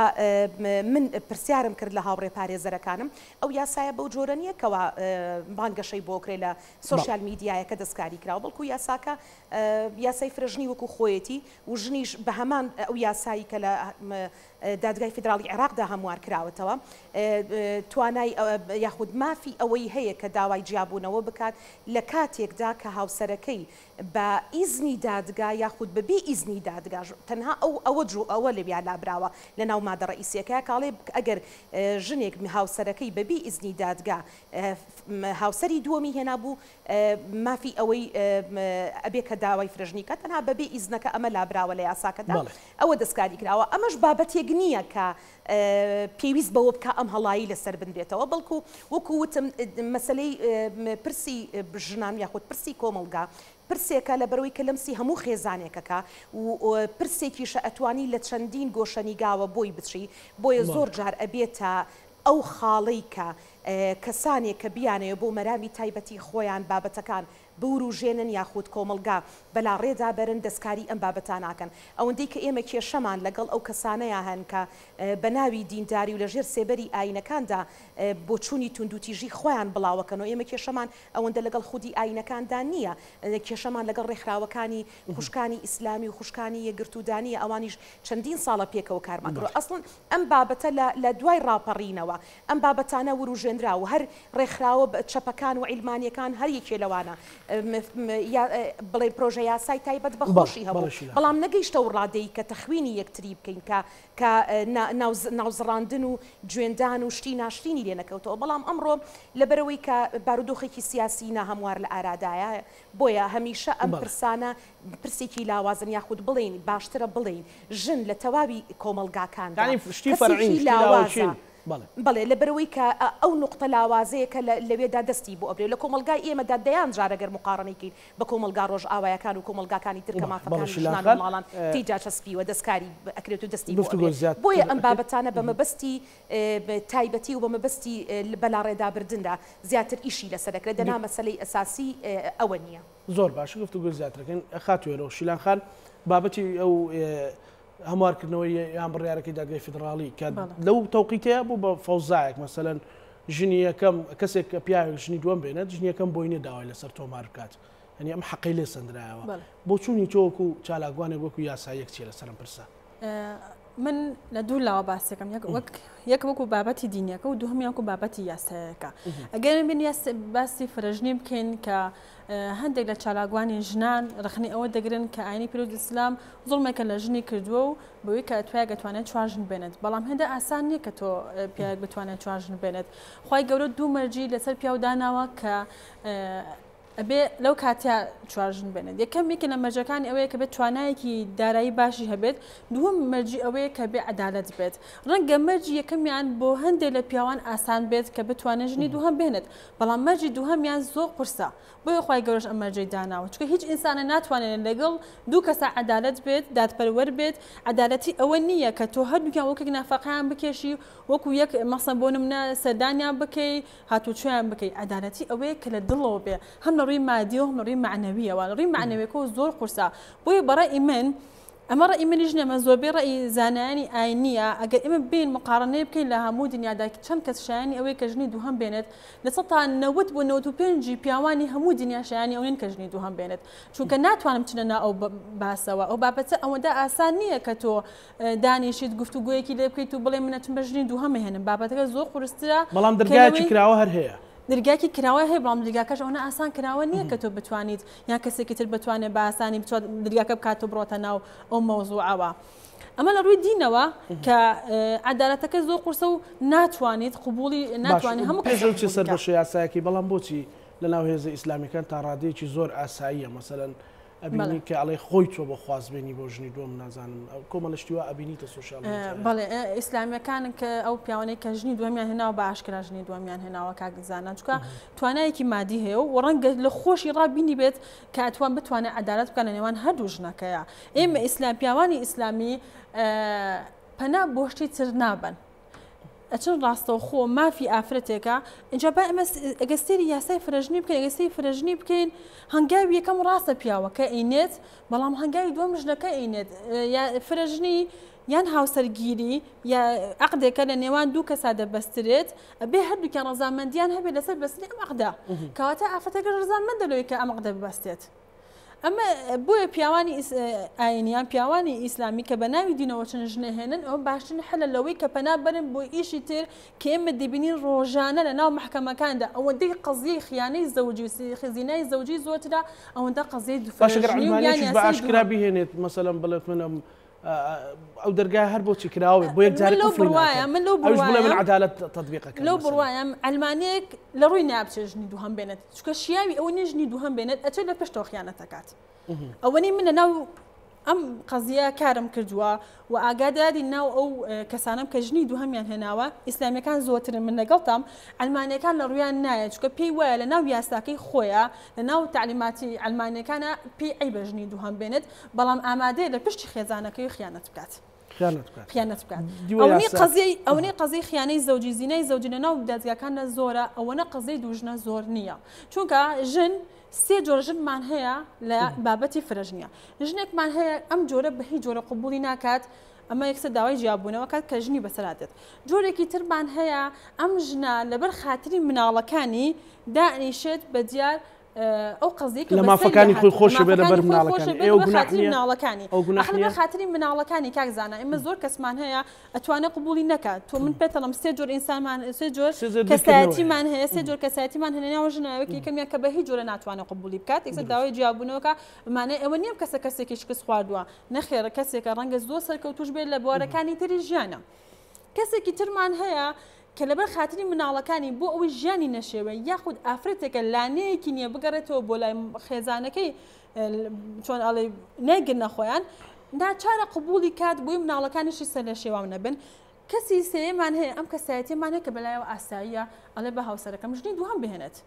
من پرسیارم کرد لە هاوڕێ پارێزەرەکانم ئەو یاسایە بەو جۆرە نییە کەوا بانگەشەی بۆ کرێ لە سۆشیال میدیایەکە دەستکاری کراوە بەڵکو یاساکە یاسای فرەژنی وەکو خۆیەتی و ژنیش بە هەمان ئەو یاسایی کە لە دادگای فیدراڵی عێراقدا هەموار کراوەتەوە، توانای یاخود مافی ئەوەی هەیە کە داوای جیابوونەوە بکات لە کاتێکدا کە هاوسەرەکەی بە ئیزنی دادگا یاخود بە بێ ئیزنی دادگاش تەنها ئەو ئەوە جوو ئەوە لەویا لابراوە لە ناو مادە ڕەئیسیەکە کاڵێ ئەگەر ژنێک هاوسەرەکەی بە بێ ئیزنی دادگا هاوسەری دووەمی هێنابوو مافی ئەوەی ئەبێ کە داوای فرەژنی کات تەنها بەبێ ئیزنەکە ئەمە لابراوە لە یاساکەدا ئەوە دەستکاری کراوە ئەمەش بابەتێک نییە کە پێویست بەوە بکا ئەم هەڵایی لەسەر بنرێتەوە بەڵکو وەکو وتم مەسەلەی پرسی ژنان یاخود پرسی کۆمەڵگا پرسێکە لەبەرەوەی کە لەمسی هەموو خێزانێکەکە و پرسێکیشە ئەتوانی لە چەندین گۆشەنیگاوە بۆی بچی بۆیە زۆر جار ئەبێتە ئەو خاڵەی کە کەسانێک کە بیانەوێ بۆ مەرامی تایبەتی خۆیان بابەتەکان بوروژێنن یاخود کۆمەڵگا بەلاڕێدا بەرن دەستکاری ئەم بابەتانە ئەکەن. ئەوەندەی کە ئێمە کێشەمان لەگەڵ ئەو کەسانەیا هەن کە بە ناوی دینداری و لەژێر سێبەری ئایینەکاندا بۆچوونی توندوتیژی خۆیان بڵاوەکەنەوە ئێمە کێشەمان ئەوەندە لەگەڵ خودی ئایینەکاندا نییە کێشەمان لەگەڵ ڕێکخراوەکانی خوشکانی ئیسلامی و خوشکانی یەکگرتوودا نییە ئەوانیش چەندین ساڵە پێکەوە کارمان کردووە ئەسڵەن ئەم بابەتە لە لە دوای ڕاپەڕینەوە ئەم بابەتانە وروژێنرا و هەر ڕێکخراوە چەپەکان و عیلمانیەکان هەر یەکێ لەوانە بڵێن پرۆژە یاسای تایبەت بە خۆشی هەبوو بەڵام نەگەیشتە ئەو ڕادەی کە تەخوینی یەکتری بکەین کە کە ناوزڕاندن و جوێندان و شتی ناشرینی لێ نەکەوتەوە بەڵام ئەمڕۆ لەبەرئەوەی کە بارودۆخێکی سیاسی ناهەموار لە ئارادایە بۆیە هەمیشە ئەم پرسانە پرسێکی لاوازن یاخود بڵێین باشترە بڵێین ژن لە تەواوی کۆمەڵگاکاندا کەسێکی لاوازە بەڵێ لەبەرئەوەی کە ئەو نوقتە لاوازەیە کە لەوێدا دەستی بۆ ئەبرێ لە کۆمەڵگای ئێمەدا دەیان جار ئەگەر موقارەنەی کەین بە کۆمەڵگا ڕۆژئاوایەکان و کۆمەڵگاکانی تر کە مافەکانی ژنان و منداڵان تێیدا چەسپیوە دەستکاری ئەکرێت و دەستی بۆ ئەبرێ بۆیە ئەم بابەتانە بە مەبەستی تایبەتی و بە مەبەستی بەلاڕێدابردندا زیاتر ئیشی لەسەر دەکرێت دەنا مەسەلەی ئەساسی ئەوە نییە. زۆر باشە گفتوگۆی زیاتر دەکەین خاتوو هێرۆ شیلان خان بابەتی ئەو. هەموارکردنەوەی یان بڕیارەکەی دادگای فیدراڵی کە لەو تەوقیتەیە بوو بە فەوزایەک مەسەلەن ژنی یەکەم کەسێک کە پیاوێک ژنی دووەم بێنێت ژنی یەکەم بۆی نیە داوای لەسەر تۆمار بکات یعنی ئەم حەقەی لێ سەندرایەوە بۆچوونی تۆ وەکو چالاکوانێک وەکو یاساییەک چیە لەسەر ئەم پرسە؟ من لە دوو لاوە باسەکەم یەک وەک یەک وەکو بابەتی دینیەکە و دووهەمیان وەکو بابەتی یاسایەکە ئەگەر من باسی فرەژنی بکەین کە هەندێک لە چالاکوانی ژنان ڕەخنەی ئەوە دەگرن کە ئاینی پیرۆز ئیسلام زوڵمێکە لە ژنی کردووە و بەوەی کە پیاوێک ئەتوانێت چوار ژن بێنێت بەڵام هێندە ئاسان نییە کە تۆ پیاوێک بتوانێت چوار ژن بێنێت خوای گەورە دوو مەرجی لەسەر پیاو داناوە کە ئەبێ لەو کاتیا چوار ژن بێنێت یەکەم یەکێ لە مەرجەکانی ئەوەیە کە بێت توانایەکی دارایی باشی هەبێت دووەم مەرجی ئەوەیە کە بێ عەدالەت بێت ڕەنگە مەرجی یەکەمیان بۆ هەندێک لە پیاوان ئاسان بێت کە بتوانێت ژنی دووهەم بێنێت بەڵام مەرجی دووهەمیان زۆر قورسە بۆیە خوای گەورەش ئەم مەرجەی داناوە چونکە هیچ ئینسانێ ناتوانێت لەگەڵ دوو کەسا عەدالەت بێت دادپەروەر بێت عەدالەتی ئەوە نییە کە تۆ هەردووکیان وەک یەک نافەقەیان بکێشی وەکو یەک مەسەن بۆ نمونە سەردانیان بکەی هاتوچۆیان بکەی عەدالەتی ئەوەیە کە لە دڵەوە بێ هەم لە ڕووی مادیەوە هەم لە ڕووی مەعنەویەوە لە ڕووی مەعنەویەکەوە زۆر قورسە بۆیە بەڕەئی من ئەمە ڕەئی منیش نیە ئەمە زۆربەی ڕەئی زانایانی ئاینیە ئەگەر ئێمە بێین مقاڕنەیە بکەین لە هەموو دنیادا چەند کەس شایانی ئەوەیە کە ژنی دووهەم بێنێت 90% بۆ 95 ی پیاوانی هەموو دنیا شایانی ئەوە نین کە ژنی دووهەم بێنێت چونکە ناتوانم بچنە ناو ئەو باسەوە ئەو بابەتە ئەوەندە ئاسان نییە کە تۆ دانیشیت گفتوگۆیەکی لێ بکەیت و بڵێ من ئەچم بە ژنی دووهەم ئەهێنم بابەتەکە زۆر قورسترە بەڵام دەرگایەکی کراوە هەر هەیە. دەرگایەکی کراوە هەیە بەڵام دەرگاکەش ئەوەنە ئاسان کراوە نییە کە تۆ بتوانیت یان کەسێکی تر بتوانێت بە ئاسانی بچێت دەرگاکە بکات و بڕۆتە ناو ئەو مەوزوعەوە. ئەمە لە ڕووی دینەوە کە عەدالەتەکە زۆر قورسە و ناتوانیت قبوڵی ناتوانێت هەموو پێش ئەو چێ سەر بەشە یاسایەکەی بەڵام بۆچی لە ناو هێزە ئیسلامیەکان تا ڕادەیەکی زۆر ئاساییە مەسەلەن ئەبینی کە ئەڵێ خۆی چوە بۆ خوازبێنی بۆ ژنی دووەم نازانم کۆمەڵە شتی وا ئەبینیتە سۆشیال میدیا. بەڵێ ئیسلامیەکان کە ئەو پیاوانەی کە ژنی دووەمیان هێناوە بە ئاشکرا ژنی دووەمیان هێناوە کاک زانا چونکە توانایەکی مادی هەیە و ڕەنگە لە خۆشی ڕا بینی بێت کە ئەتوان بتوانێت عەدالەت بکات لە نێوان هەردوو ژنەکەیە ئێمە ئیسلام پیاوانی ئیسلامی پەنا بۆ شتی تر نابەن ئەچن ڕاستەوخۆ مافی ئافرەتێکە ئینجا با ئێمە ئەگەر سەیری یاسای فرەژنی بکەین ئەگەر سەیری فرەژنی بکەین هەنگاوی یەکەم ڕاستە پیاوەکە ئەینێت بەڵام هەنگاوی دووەم ژنەکە ئەینێت فرەژنی یان هاوسەرگیری یا عقدێکە لە نێوان دوو کەسا دەبەسترێت ئەبێ هەردووکیان ڕەزامەندیان هەبێت لەسەر بەستنی ئەم عقدە کەواتە ئافرەتەکە ڕەزامەندە لەوەی کە ئەم عقدە ببەستێت. ئەمە بۆیە پیاوانی ئاینی یان پیاوانی ئیسلامی کە بە ناوی دینەوە چەند ژن ئەهێنن ئەوە باشترین حەلە لەوەی کە پەنا بەرن بۆ ئیشی تر کە ئێمە دەبینین ڕۆژانە لە ناو مەحکەمەکاندا ئەوەندەی قەزیەی خیانەی زەوجی و زینای زەوجی زۆرترە ئەوەندە قەزیەی باشە گەر دووفرەژنی و یان عەلمانیەکیش بە یاسای ئاشکرا دووهەم. بیهێنێت مەسەلەن بڵێت من ئەم ئەو دەرگایە هەر بۆچی کراوە بێت بۆ یەک من جارێ لەو قفڵی بڕوایە ناکەن من لەو ئەویش بڵێ من بڕوایەم عەدالەت تەتبیق ئەکەم لەو مەسەلەن. بڕوایەم عەلمانیەک لە ڕووی نابچێت ژنی دووهەم بێنێت چونکە شیاوی ئەوە نیە ژنی دووهەم بێنێت ئەچێت لە پشتەوە خیانەت ئەکات ئەوەنەی من لەناو ئەم قەزیە کارم کردووە و ئاگاداری ناو ئەو کەسانەم کە ژنی دووهەمیان هێناوە ئیسلامیەکان زۆرترن من لەگەڵتام عەلمانیەکان لە ڕویان نایە چونکە پێی وایە لە ناو یاساکەی خۆیە لە ناو تەعلیماتی عەلمانیەکانە پێی عەیبە ژنی دووهەم بێنێت بەڵام ئامادەیە لە پشتی خێزانەکەی خیانەت بکات. خیانەت بکات. خیانەت بکات. دیوە ئەوەنەی یاسا. قەزیەی ئەوەنەی قەزیەی خیانەی زەوجی زینای زەوجی لە ناو دادگاکاندا زۆرە ئەوەنە قەزیەی دوو ژنە زۆر نییە چونکە ژن سێ جۆر ژنمان هەیە لە بابەتی فرەژنیە ژنێکمان هەیە ئەم جۆرە بە هیچ جۆرە قبوڵی ناکات ئەمە یەکسەر داوای جیابوونەوە کات کە ژنی بەسەرا دێت جۆرێکی ترمان هەیە ئەم ژنە لەبەر خاتری مناڵەکانی دانیشێت بە دیار ئەو قەزیەی کە لە بەسەری مافەکانی خۆی هاتووە خۆشی بێ لەبەر مافەکانی خۆی خۆشە مناڵەکانی بێت ئێ ئەو لەبەر گوناح خاتری نییە مناڵەکانی ئەو گوناح ئەخ لەبەر نییە خاتری مناڵەکانی کاک زانا ئێمە زۆر کەسمان هەیە ئەتوانێ قبوڵی نەکات تۆ من پێتەڵم سێ جۆر ئینسانمان سێ جۆر سێ جۆر بیرکردنەوە هەیە کەسایەتیمان هەیە سێ جۆر کەسایەتیمان هەیە لەناو ژنە یەکی یەکەمیان کە بە هیچ جۆرە ناتوانێت قبوڵی بکات یەکسەر دروست داوای جیابوونەوەکە مانای ئەوە نییە کەسە کەسێکی شکست خواردووە نەخێر کەسێکە ڕەنگە زۆر سەرکەوتوش بێت لە بوارەکانی تری ژیانە کەسێکی ترمان هەیە کە لەبەر خاتری مناڵەکانی بۆ ئەوەی ژیانی نەشێوێ یاخود ئافرەتێکە لانەیەکی نییە بگەڕێتەوە بۆ لای خێزانەکەی چۆن ئەڵێ نایگرنە خۆیان ناچارە قبوڵی کات بۆی مناڵەکانیشی سەر لە شێواو نەبن کەسی سێیەمان هەیە ئەم کەسایەتیەمان هەیە کە بەلایەوە ئاساییە ئەڵێ بە هاوسەرەکەم ژنی دووهەم بهێنێت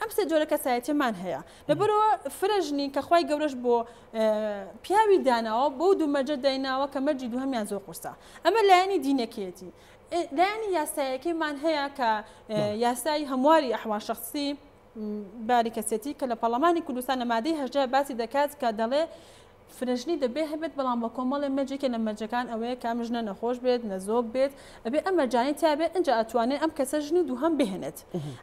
ئەم سێ جۆرە کەسایەتیەمان هەیە لەبەرەوە فرە ژنی کە خوای گەورەش بۆ پیاوی داناوە بۆ دوو مەرجە دایناوە کە مەرجی دووهەمیان زۆر قورسە ئەمە لایەنی دینەکەیەتی لایەنی یاسایەکەیمان هەیە کە یاسای هەمواری ئەحوال شخصی باری کەسێتی کە لە پەرلەمانی کوردستان لە مادەی هەژدە باسی دەکات کە دەڵێ. فرەژنی دەبێ هەبێت بەڵام بە کۆمەڵێ مەرج یەکێ لە مەرجەکان ئەوەیە کە ئەم ژنە نەخۆش بێت نەزۆک بێت ئەبێ ئەم مەرجانەی تیا بێت ئینجا ئەتوانێ ئەم کەسە ژنی دووهەم بهێنێت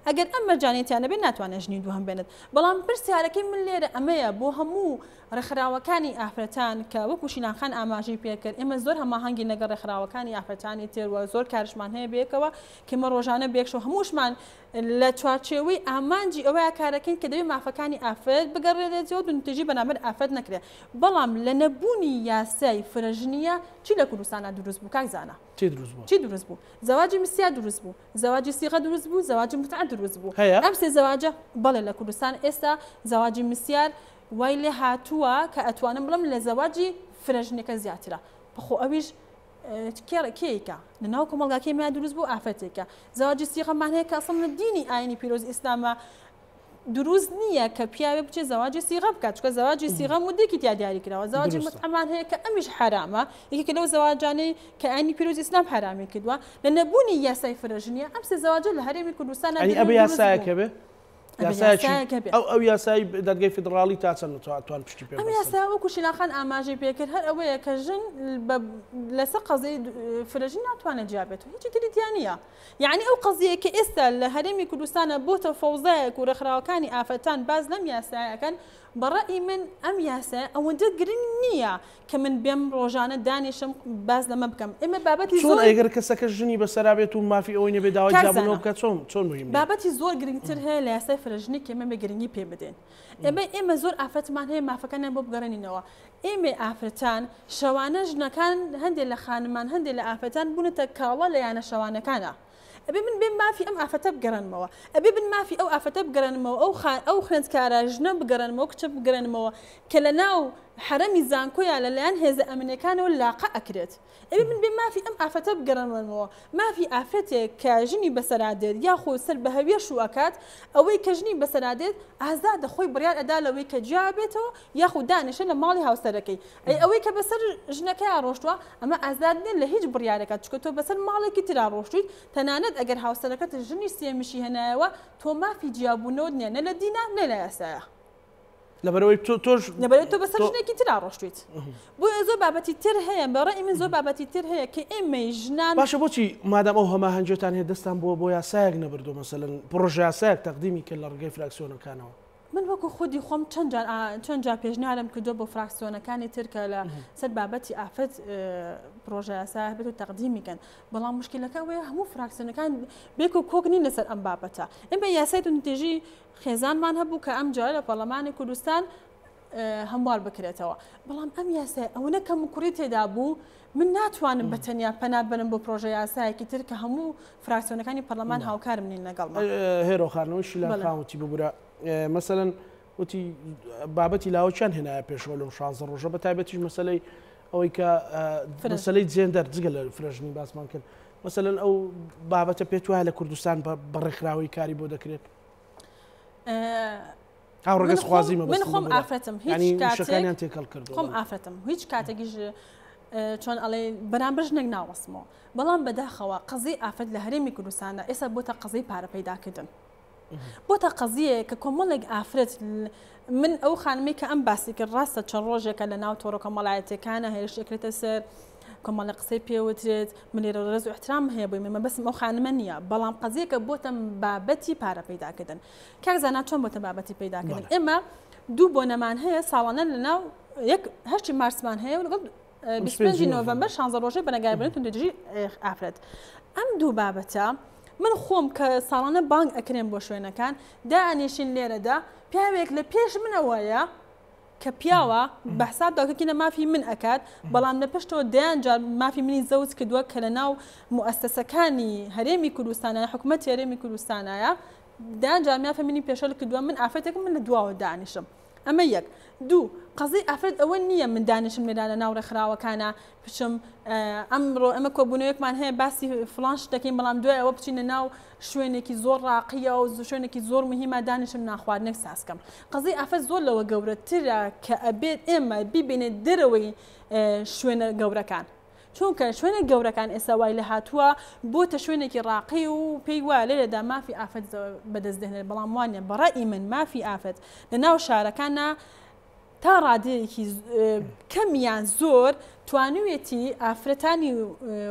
ئەگەر ئەم مەرجانەی تیا نەبێت ناتوانێت ژنی دووهەم بێنێت بەڵام پرسیارەکەی من لێرە ئەمەیە بۆ هەموو ڕێکخراوەکانی ئافرەتان کە وەکو شیلان خان ئاماژەی پێکرد ئێمە زۆر هەماهەنگین لەگەڵ ڕێکخراوەکانی ئافرەتانی تر و زۆر کارشمان هەیە بەیەکەوە کە ئێمە ڕۆژانە بێکشەوە هەمووشمان لە چوارچێوەی ئامانجی ئەوەیا کارەکەین کە دەبێت مافەکانی ئافرەت بگەڕێنرێتەوە و توندوتیژی بەرامبەر ئافرەت نەکرێت، بەڵام لە نەبوونی یاسای فرەژنییە چی لە کوردستانا دروست بوو کاک زانا؟ چی دروست بوو؟ چی دروست بوو؟ زەواجی مسیار دروست بوو، زەواجی سیغە دروست بوو، زەواجی متعە دروست بوو. هەیە؟ ئەم سێ زەواجە بەڵێ لە کوردستان ئێستا زەواجی مسیار وای لێ هاتووە کە ئەتوانم بڵێم لە زەواجی فرەژنیەکە زیاترە خۆ ئەویش کێیکە لە ناو کۆمەڵگاکەی میا دروست بوو ئافرەتێکە زەواجی سیغەمان هەیە کە ئەسڵ لە دینی ئاینی پیرۆز ئیسلامە دروست نییە کە پیاوێ بچێ زەواجی سیغە بکات چکە زەواجی سیغە مدێکی تیا دیاری کراوە زەواجی متعەمان هەیە کە ئەمیش حرامە یەکێکە لەو زەواجانەی کە ئاینی پیرۆز ئیسلام حرامی کردووە لە نەبوونی یاسای فرەژنیە ئەم سێ زەواجە لە هەرێمی کوردستان ئەبێ یاسایەکە بێ یاسایەکی ئەو ئەو یاسای دادگای فیدڕاڵی تا چەند توان پشتی پێ ئەم یاسا وەکو شیلان خان ئاماژەی پێکرد هەر ئەوەیە کە ژن لەسەر قەزیەی فرەژن ناتوانێت جیا بێت و هیچی تری تیا نییە یعنی ئەو قەزیەیە کە ئێستا لە هەرێمی کوردستانە بۆتە فەوزایەک و ڕێکخراوەکانی ئافرەتان باس لەم یاسایەکەن بە ڕەئی من ئەم یاسایە ئەوەندە گرنگ نییە کە من بێم ڕۆژانە دانیشم باس لەمە بکەم ئێمە بابەتی چۆن ئەگەر کەسەکە ژنی بەسەرا بێت و مافی ئەوەی نەبێت داوای جیابوونەوە بکات چۆن چۆن مهم نییە؟ بابەتی زۆر گرنگتر هەیە لە یاسای فرەژنی کە ئێمە بێ گرنگی پێ بدەین ئێمە ئێمە زۆر ئافرەتمان هەیە مافەکانیان بۆ بگەڕێنینەوە ئێمەی ئافرەتان شەوانە ژنەکان هەندێ لە خانمان هەندێ لە ئافرەتان بوونەتە کاڵا لە یانە شەوانەکانە ئەبێ من بێم مافی ئەم ئافرەتە بگەڕێنمەوە ئەبێ من مافی ئەو ئافرەتە بگەڕێنمەوە ئەو خا ئەو خوێندکارە ژنە بگەڕێنمەوە کچە بگەڕێنمەوە کە لە ناو حەرەمی زانکۆیا لە لایەن هێزە ئەمنیەکانەوە لاقە ئەکرێت ئەبێ من بێم مافی ئەم ئافرەتە بگەڕێنمەوە مافی ئافرەتێک کە ژنی بەسەرا دێت یاخۆ سەر بە هەویە شوو ئەکات ئەوەی کە ژنی بەسەرا دێت ئازادە خۆی بڕیار ئەدا لەوەی کە جیا بێتەوە یاخود دانیشێ لە ماڵی هاوسەرەکەی ئەی ئەوەی کە بەسەر ژنەکەیا ڕۆشتووە ئەمە ئازاد نیە لە هیچ بڕیارێکا چونکە تۆ بەسەر ماڵێکی ترا ڕۆشتویت تەنانەت ئەگەر هاوسەرەکەت ژنی سێیەمیشی هێنایەوە تۆ مافی جیابوونەوەت نیە نە لە دینا نە لە یاسایا. لەبەرئەوەی تۆ تۆش لەبەرئەوەی تۆ بەسەر ژنێکی ترا ڕۆشتویت بۆیە زۆر بابەتی تر هەیە بە ڕەئی من زۆر بابەتی تر هەیە کە ئێمەی ژنان باشە بۆچی مادام ئەو هەماهەنگیەتان هەیە دەستان بۆ بۆ یاسایەک نەبردووە مەسەلەن پڕۆژە یاسایەک تەقدیمی کرد لە ڕێگەی فراکسیۆنەکانەوە؟ من وەکو خودی خۆم چەند جار چەند جار پێشنیارم کردووە بۆ فراکسیۆنەکانی تر کە لە سەر بابەتی ئافرەت پرۆژە یاسا هەبێت و تەقدیمی کەن بەڵام مشکلەکە ئەوەیە هەموو فراکسیۆنەکان بێک و کۆک نین لەسەر ئەم بابەتە ئێمە یاسای توندوتیژی خێزانمان هەبوو کە ئەم جارە لە پەرلەمانی کوردستان هەموار بکرێتەوە بەڵام ئەم یاسای ئەوەنە کەم و کوڕی تێدا بوو من ناتوانم بە تەنیا پەنا بەرم بۆ پرۆژە یاسایەکی تر کە هەموو فراکسیۆنەکانی پەرلەمان هاوکارم نین لەگەڵما. هێرۆ خان ئەوەی شیلان خان وتی ببورە مەسەلەن وتی بابەتی لاوەکیان هێنایە پێشەوە لەو شانزە ڕۆژە بە تایبەتیش مەسەلەی ئەوەی کە مەسەلەی جێندەر جگە لە فرەژنی باسمان کرد مەسەلەن ئەو بابەتە پێت وایە لە کوردستان بە ڕێکخراوەی کاری بۆ دەکرێت؟ هاوڕەگەزخوازی مەبەستم من خۆم ئافرەتم هیچ کاتێک وشەکانیان تێکەڵ کردووە خۆم ئافرەتم هیچ کاتێکیش چۆن ئەڵێ بەرامبەر ژنێک ناوەستمەوە بەڵام بەداخەوە قەزیەی ئافرەت لە هەرێمی کوردستاندا ئێستا بۆتە قەزیەی پارە پەیداکردن بۆتە قەزیەیە کە کۆمەڵێک ئافرەت من ئەو خانمەی کە ئەم باسی کرد ڕاستە چەند ڕۆژێکە لە ناو تۆڕە کۆمەڵایەتیەکانە هێرش ئەکرێتە سەر کۆمەڵە قسەی پێوترێت من لێرە ڕێز و احترام هەیە بۆی من مەبەستم ئەو خانمە نییە بەڵام قەزیەکە بۆتە بابەتی پارە پەیداکردن کاک زانا چۆن بۆتە بابەتی پەیداکردن ئێمە دوو بۆنەمان هەیە ساڵانە لە ناو یەک هەشتی مارسمان هەیە و لەگەڵ 25 نۆڤەمبەر 16 ڕۆژەی بەرەنگاربوونەوەی توندوتیژی ئافرەت ئەم دوو بابەتە من خۆم کە ساڵانە بانگ ئەکرێن بۆ شوێنەکان دائەنیشین لێرەدا پیاوێک لە پێش منەوەیە کە پیاوە بە حساب داکۆکی لە مافی من ئەکات بەڵام لە پشتەوە دەیان جار مافی منی زەوت کردووە کە لە ناو موئەسەسەکانی هەرێمی کوردستانە حکوومەتی هەرێمی کوردستانایە دەیان جار مافی منی پێشەل کردووە من ئافرەتێکم من لە دواوە دانیشم ئەمە یەک. دوو، قەزیەی ئافرەت ئەوە نییە من دانیشم لێرە لە ناو ڕێکخراوەکانا بچم ئەمڕۆ ئێمە کۆبوونەوەیەکمان هەیە باسی فڵان شت دەکەین بەڵام دوای ئەوە بچینە ناو شوێنێکی زۆر ڕاقیە و شوێنێکی زۆر مهمە دانیشم نانخواردنێک ساز کەم. قەزیەی ئافرەت زۆر لەوە گەورەترە کە ئەبێت ئێمە بیبینێ دەرەوەی شوێنە گەورەکان. چونکە شوێنە گەورەکان ئێستا وای لێهاتووە بۆتە شوێنێکی ڕاقی و پێی وایە لێرەدا مافی ئافرەت بەدەست دێنێت بەڵام وانە بە ڕەئی من مافی ئافرەت لە ناو شارەکانە. تا ڕادەیەکی کەم یان زۆر توانیویەتی ئافرەتانی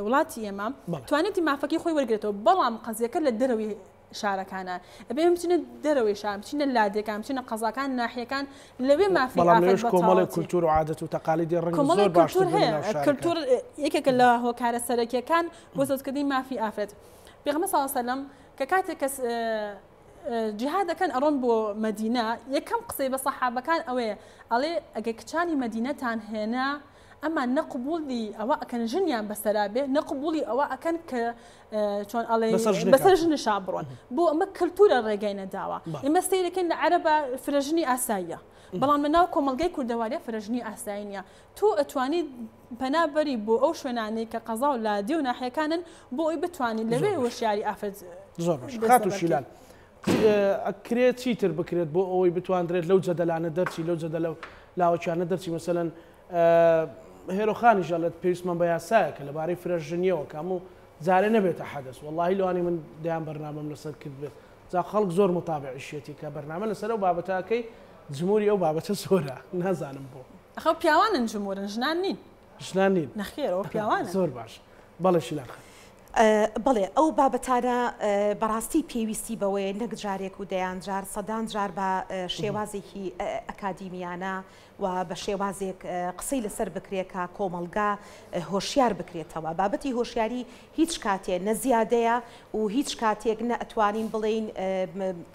وڵاتی ئێمە توانێتی مافەکەی خۆی وەرگێتەوە بەڵام قەزیەکە لە دەرەوەی شارەکانە ئەبێ ئێمە بچینە دەرەوەی شار بچینە لادێکان بچینە قەزاکان ناحیەکان لەوێ مافی بەڵام ئافرەت لەوێش بە کۆمەڵێک تەواوەتی کولتوور و عادەت و تەقالیدی ڕەنگە کۆمەڵێک زۆر باشتر کولتوور بن هەیە لەناو شارەکان. کولتوور یەکێکە لە هۆکارە سەرەکیەکان بۆ زەوتکردنی مافی ئافرەت پێغەمبەر صلی اللە علیه و سلم کە کاتێک کەس جیهاد دەکەن ئەڕۆن بۆ مەدینە یەکەم قسەی بە سەحابەکان ئەوەیە ئەڵێ ئەگەر کچانی مەدینەتان هێنا ئەمان نە قبوڵی ئەوە ئەکەن ژنیان بەسەرا بێ نە قبوڵی ئەوە ئەکەن کە چۆن ئەڵێ بەسەر ژنشا بڕۆن بۆ ئەمە کللتورە ڕێگای نەداوە ئێمە سەیرەکەین لە عەرەبە فرەژنی ئاساییە بەڵام لە ناو کۆمەڵگەی کوردەواریە فرەژنی ئاسایی نییە تۆ ئەتوانی پەنا بەری بۆ ئەو شوێنانەی کە قەزا و لادێ و ناحیەکانن بۆ ئەوی بتوانین لەوێ هۆشیاری ئافرەت زۆر باش خاتوو شیلان ئەکرێت چیتر بکرێت بۆ ئەوەی بتواندرێت لەو جەدەلانە دەرچی لەو جەدەلە لاوەکیانە دەرچی مەسەلەن هێرۆخانیش ئەڵێت پێویستمان بە یاسایەکە لەبارەی فرەژنیەوە کە هەموو جارێ نەبێتە حەدەس وەڵاهی لەوانی من دەیان بەرنامەم لەسەر کردبێت جا خەڵک زۆر متابعیشیەتی کە بەرنامە لەسەر ئەو بابەتە ئەکەی جموری ئەو بابەتە زۆرە نازانم بۆ. ئەخە پیاوانن جمورن ژنان نین. ژنان نین. نەخێر ئەوە پیاوانن. زۆر باش بەڵێ شیلان خان. بەڵێ ئەو بابەتانە بەڕاستی پێویستی بەوەیە نەک جارێک و دەیان جار سەدان جار بە شێوازێکی ئەکادیمیانە و بە شێوازێک قسەی لەسەر بکرێ کە کۆمەڵگا هۆشیار بکرێتەوە. بابەتی هۆشیاری هیچ کاتێ نە زیادەیە و هیچ کاتێک نە ئەتوانین بڵێین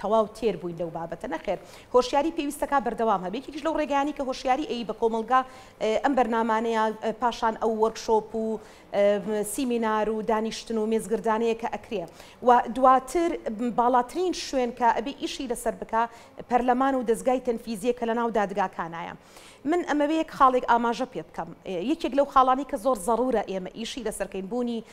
تەواو تێر بووین لەو بابەتە. نەخێر هۆشیاری پێویستەکا بەردەوام هەبێ. یەکێکیش لەو ڕێگایانەی کە هۆشیاری ئەیی بە کۆمەڵگا ئەم بەرنامانەیە، پاشان ئەو وۆرکشۆپ و سیمینار و دانیشتن و مێزگردانەیە کە ئەکرێ و دواتر باڵاترین شوێن کە ئەبێ ئیشی لەسەر بکا پەرلەمان و دەزگای تەنفیزیە کە لەناو دادگاکانایە. من ئەمەوێ یەک خاڵێک ئاماژە پێ بکەم. یەکێک لەو خاڵانەی کە زۆر زەڕوورە ئێمە ئیشی لەسەر کەین بوونی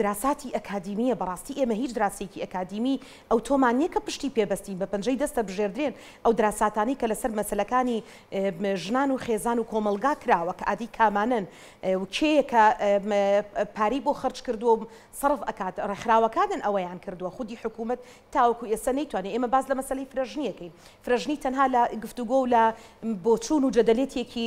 دراساتی ئەکادیمییە. بەڕاستی ئێمە هیچ دراسەیەکی ئەکادیمی ئەوتۆمان نییە کە پشتی پێ بەستین، بە پەنجەی دەست ئەبژێردرێن ئەو دراساتانەی کە لەسەر مەسەلەکانی ژنان و خێزان و کۆمەڵگا کراوە کە ئادی کامانەن و کێیە کە پارەی بۆ خەرج کردووە و سەرف ئەکات. ڕێکخراوەکانن ئەوەیان کردووە، خودی حکوومەت تاوەکو ئێستا نەیتوانی. ئێمە باس لە مەسەلەی فرەژنی ئەکەین. فرەژنی تەنها لە گفتوگۆ و لە بۆچوون و جەدەلێتێکی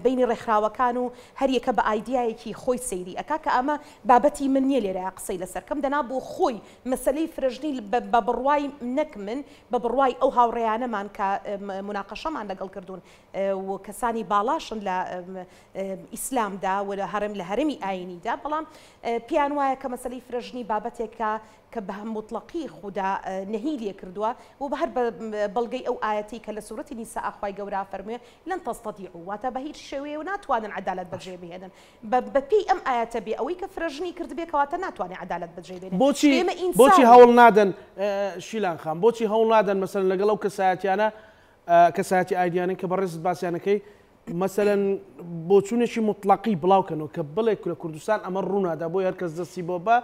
بەینی ڕێکخراوەکان و هەریەکە بە ئایدیایەکی خۆی سەیری ئەکا کە ئەمە بابەتی من نیە لێرەیا قسەی لەسەر کەم دەنا بۆ خۆی مەسەلەی فرەژنی بە بڕوای نەک من بە بڕوای ئەو هاوڕێیانەمان کە موناقەشەمان لەگەڵ کردوون و کەسانی باڵاشن لە ئیسلامدا و لە هەرێم لە هەرەمی ئایینیدا بەڵام پێیان وایە کە مەسەلەی فرەژنی بابەتێکە کە بە موتڵەقی خودا نەهی لێ کردووە و بە هەر بە بەڵگەی ئەو ئایەتەی کە لە سورەتی نیساء خوای گەورە ئەفەرموێ لن تستطیعوا واتە بە هیچ شێوەیە ناتوانن عەدالەت بەجێ بهێنن بە بە پێی ئەم ئایەتە بێ ئەوەی کە فرەژنی کردبێ کەواتە ناتوانێ عەدالەت بەجێ بێنێ بۆچی چونکە ئێمە بۆچی ئینسانین. هەوڵ نادەن شیلان خان بۆچی هەوڵ نادەن مەسەلەن لەگەڵ ئەو کەسایەتیانە کەسایەتی ئایدیانەی کە بەڕێزت باسیانەکەی مەسەلەن بۆچوونێکی موتڵەقی بڵاو کەنەوە کە بڵێ لە کوردستان ئەمە ڕوونادا بۆیە هەرکەس دەستی بۆ با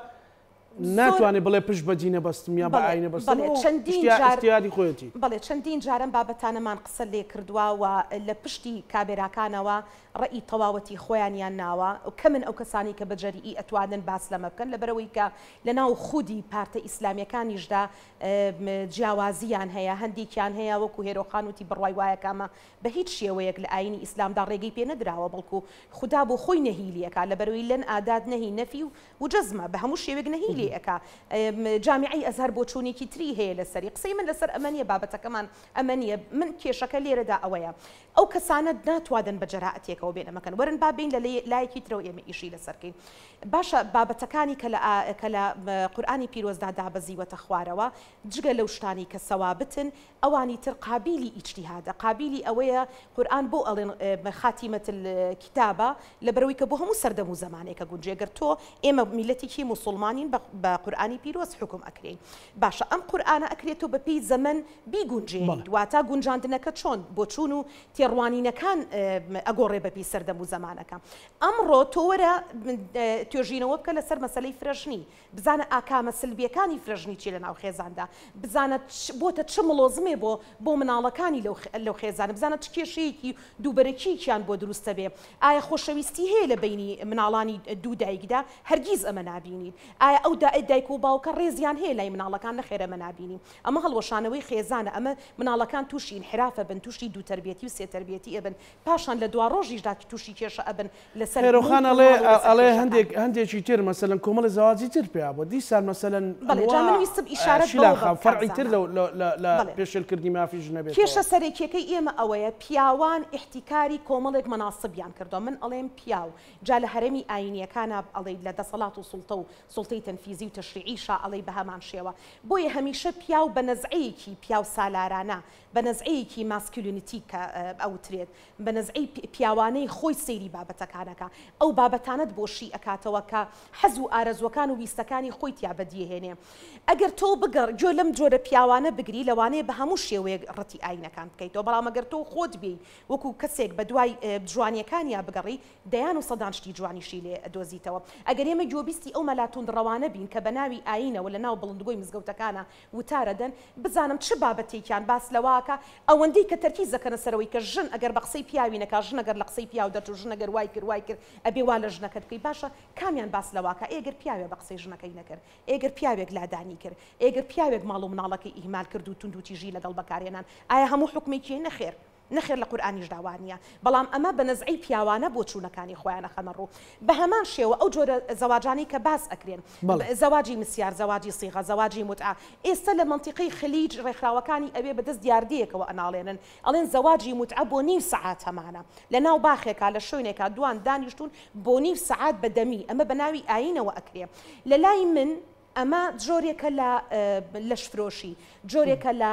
زۆر ناتوانێ بڵێ پشت بە دینە بەستم یا بە بەڵێ ئاینە بەستم بەڵێ ئەو چەندین ئیشتیا جار ئیجتیهادی خۆیەتی. بەڵێ چەندین جار ئەم بابەتانەمان قسە لێ کردووە و لە پشتی کامێراکانەوە ڕەئی تەواوەتی خۆیانیان ناوە کەمن ئەو کەسانەی کە بە جەریئی ئەتوانن باس لەمە بکەن لەبەرئەوەی کە لەناو خودی پارتە ئیسلامیەکانیشدا جیاوازیان هەیە هەندێکیان هەیە وەکو هێرۆخان وتی بڕوای وایە کە ئەمە بە هیچ شێوەیەک لە ئایینی ئیسلامدا ڕێگەی پێ نەدراوە بەڵکو خودا بۆ خۆی نەهی لێ ئەکا لەبەرئەوەی لەن ئادات نەهی نەفی و و جەزمە بە هەموو شێوەیەک نەهی لێ ئەکا. جامیعەی ئەزهەر بۆچوونێکی تری هەیە لەسەری. قسەی من لەسەر ئەمە نییە، بابەتەکەمان ئەمە نییە. من کێشەکە لێرەدا ئەوەیە ئەو کەسانە ناتوانن بە جەرائەتێکەوە بێن ئەمە کەن. وەرن با بێین لە لایەکی ترەوە ئێمە ئیشی لەسەر کەین. باشە بابەتەکانی کە لە کە لە قورئانی پیرۆزدا دابەزیوەتە خوارەوە جگە لەو شتانەی کە سەوابتن ئەوانی تر قابیلی ئیجتیهادە، قابیلی ئەوەیە قورئان بۆ ئەڵێن خاتیمە الکتابە لەبەرئەوەی کە بۆ هەموو سەردەم و زەمانێک ئەگونجێ گەر تۆ ئێمە میللەتێکی موسوڵمانین بە قورئانی پیرۆز حوکم ئەکرێین باشە ئەم قورئانە ئەکرێ تۆ بەپێی زەمەن بیگونجێنیت واتا گونجاندنەکە چۆن بۆچوون و تێڕوانینەکان ئەگۆڕێ بەپێی سەردەم و زەمانەکە ئەمڕۆ تۆ وەرە توێژینەوە بکە لەسەر مەسەلەی فرەژنی بزانە ئاکامە سلبیەکانی فرەژنی چیە لەناو خێزاندا، بزانە بۆتە چ مڵۆزمێ بۆ بۆ مناڵەکانی لەو لەو خێزانە، بزانە چ کێشەیەکی دووبەرەکیەکیان بۆ دروست دەبێ، ئایا خۆشەویستی هەیە لە بەینی مناڵانی دوو دایکدا، هەرگیز ئەمە نابینیت، ئایا ئەو. دایک و باوکە ڕێزیان هەیە لای مناڵەکان نەخێر ئەمە نابینی ئەمە هەڵوەشانەوەی خێزانە ئەمە مناڵەکان توشی ئینحراف ئەبن توشی دوو تەربیەتی و سێ تەربیەتی ئەبن پاشان لە دواڕۆژیشدا توشی کێشە ئەبن لەسەر هێرۆخان موڵک و ئەڵێ ماڵ و لەسەر ئەڵێ کێشەکان. هەندێک هەندێکی تر مەسەلەن کۆمەڵی زەواجی تر پێیا بووە دیسان مەسەلەن بەڵێ جا ئەوە من ویستم ئیشارەت شیلان بەوە خان بەم کاک فەرعی تر زانا لەو لە لە لە بەڵێ. پێشێلکردنی مافی ژنە کێشە بێتەوە. سەرەکیەکەی ئێمە ئەوەیە پیاوان ئیحتیکاری کۆمەڵێک مەناسبیان کردوە من ئەڵێم پیاو جا لە هەرەمی ئاینیەکانا ئەڵێی لە دەسەڵات و سوڵتە و سوڵتەی تەنفیزی و تەشریعیشا ئەڵێی بەهەمان شێوە بۆیە هەمیشە پیاو بە نەزعەیەکی پیاو سالارانە بە نەزعەیەکی masculinity کە ئەوترێت بە نەزعەی پیاوانەی خۆی سەیری بابەتەکان ئەکا ئەو بابەتانەت بۆ شی ئەکاتەوە کە حەز و ئارەزوەکان و ویستەکانی خۆی تیا بەدیەهێنێ ئەگەر تۆ بگەڕ گوێ لەم جۆرە پیاوانە بگری لەوانەیە بە هەموو شێوەیەک ڕەتی ئاینەکان بکەیتەوە بەڵام ئەگەر تۆ خۆت بێی وەکو کەسێک بەدوای جوانیەکانیا بگەڕی دەیان و سەدان شتی جوانیشی لێ ئەدۆزیتەوە. ئەگەر ئێمە گوێبیستی ئەو مەلا توندڕەوانە بین کە بە ناوی ئایینەوە لە ناو بڵندگۆی مزگەوتەکانا وتار ئەدەن، بزانم چ بابەتێکیان باس لەوە ئەکا، ئەوەندەی کە تەرکیز ئەکەنە سەر ئەوەی کە ژن ئەگەر بە قسەی پیاوی نەکا، ژن ئەگەر لە قسەی پیاو دەرچوو، ژن ئەگەر وای کرد وای کرد، ئەبێ وا لە ژنەکەت بکەی. باشە کامیان باس لەوە ئەکا؟ ئێ گەر پیاوێ بە قسەی ژنەکەی نەکرد، ئێ گەر پیاوێک لادانی کرد، ئێ گەر پیاوێک ماڵ و مناڵەکەی ئیهمال کرد و توندوتیژی لەگەڵ بەکارهێنان، ئایا هەموو حوکمێکی هەیە؟ نەخێر. نەخێر لە قورئانیشدا وا نییە، بەڵام ئەمە بە نەزعەی پیاوانە بۆچوونەکانی خۆیان ئەخەنە ڕوو. بە هەمان شێوە ئەو جۆرە زەواجانەی کە باس ئەکرێن، زەواجی مسیار، زەواجی صیغە، زەواجی موتعە، ئێستە لە مەنتیقەی خلیج ڕێکخراوەکانی ئەوێ بە دەست دیاردەیەکەوە ئەناڵێنن، ئەڵێن زەواجی موتعە بۆ نیو سەعات هەمانە. لە ناو باخێکا، لە شوێنێکا دوان دانیشتوون بۆ نیو سەعات بە دەمی، ئەمە بە ناوی ئایینەوە ئەکرێ. لە لای من ئەمە جۆرێکە لە لەشفرۆشی، جۆرێکە لە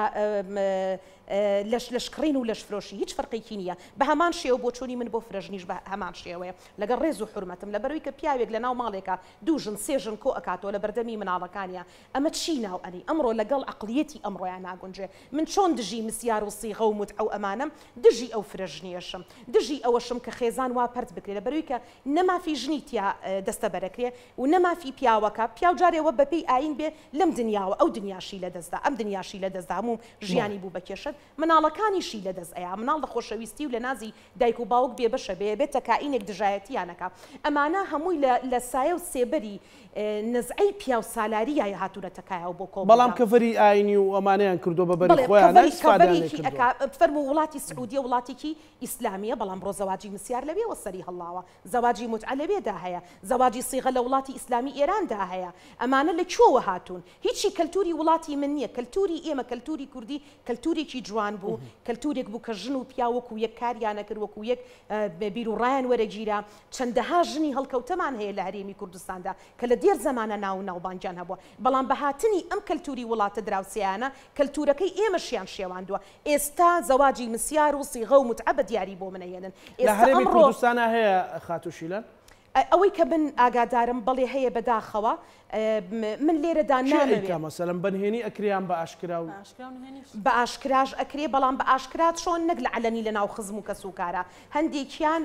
لەش لەشکڕین و لەشفرۆشی، هیچ فەرقێکی نییە. بە هەمان شێوە بۆچوونی من بۆ فرەژنیش بە هەمان شێوەیە. لەگەڵ ڕێز و حورمەتم، لەبەرئەوەی کە پیاوێک لەناو ماڵێکا دوو ژن، سێ ژن کۆ ئەکاتەوە لە بەردەمی مناڵەکانیا، ئەمە چی ناو ئەنێی؟ ئەمڕۆ لەگەڵ عەقڵیەتی ئەمڕۆیا ناگونجێ. من چۆن دژی مسیار و سیغە و موتعە و ئەمانەم، دژی ئەو فرەژنییەشم. دژی ئەوەشم کە خێزان وا پەرت بکرێ. لەبەرئەوەی کە نە مافی ژنی تیا دەستەبەرەکرێ و نە مافی پیاوەکە، پیاو جارێ وە بەپێی ئایین بێ لەم دنیاوە ئەو دنیاشی لەدەست دا، ئەم دنیاشی لەدەست دا، هەموو ژیانی بوو بە کێشە، مناڵەکانیشی لەدەست ئەیا، مناڵ لە خۆشەویستی و لە نازی دایک و باوک بێبەشە بێ، ئەبێتە کائینێک دژایەتیان ئەکا، ئەمانە هەمووی لە لە سایە و سێبەری نەزعەی پیاو سالاریایە هاتوونەتە کایەوە بۆ کۆمەڵگا. بەڵام کەڤەری ئایینی و ئەمانەیان کردووە بە بەری بەڵێ خۆیانا کەڤەری ئیسفادەیان لێ کەڤەرێکی کردووە. ئەکا، فەرموو وڵاتی سعودیە وڵاتێکی ئیسلامیە بەڵام ڕۆ زەواجی مسیار لەوێوە سەری هەڵڵاوە زەواجی موتعە لەوێدا هەیە زەواجی سیغە لە وڵاتی ئیسلامی ئێراندا هەیە ئەمانە لە کوێوە هاتوون هیچی کەلتوری وڵاتی من نیە کەلتوری ئێمە کەلتوری کوردی کەلتورێکی جوان بوو کەلتورێک بوو کە ژن و پیاو وەکو یەک کاریان ئەکرد وەکو یەک بیروڕایان وەرەگیرا چەندەها ژنی هەڵکەوتەمان هەیە لە هەرێمی کوردستاندا کە لە دێر زەمانە ناو و ناوبانگیان هەبووە بەڵام بە هاتنی ئەم کەلتوری وڵاتە دراوسێیانە کەلتورەکەی ئێمەشیان شێواندووە ئێستا زەواجی مسیار و سیغە و موتعە بە دیاری بۆ من ئەهێنن. لە ئێستا هەرێمی ئەمڕۆ. کوردستانا هەیە خاتوو شیلان؟ ئەوەی کە من ئاگادارم بەڵێ هەیە بەداخەوە. من لێرەدا کێ نامەوێ. ئەیکا مەسەلەن بەنهێنی ئەکرێ یان بە ئاشکرا و. بە ئاشکرا و نهێنیش. بە ئاشکراش ئەکرێ بەڵام بە ئاشکرا چۆن نەک لە عەلەنی لە ناو خزم و کەس و کارا. هەندێکیان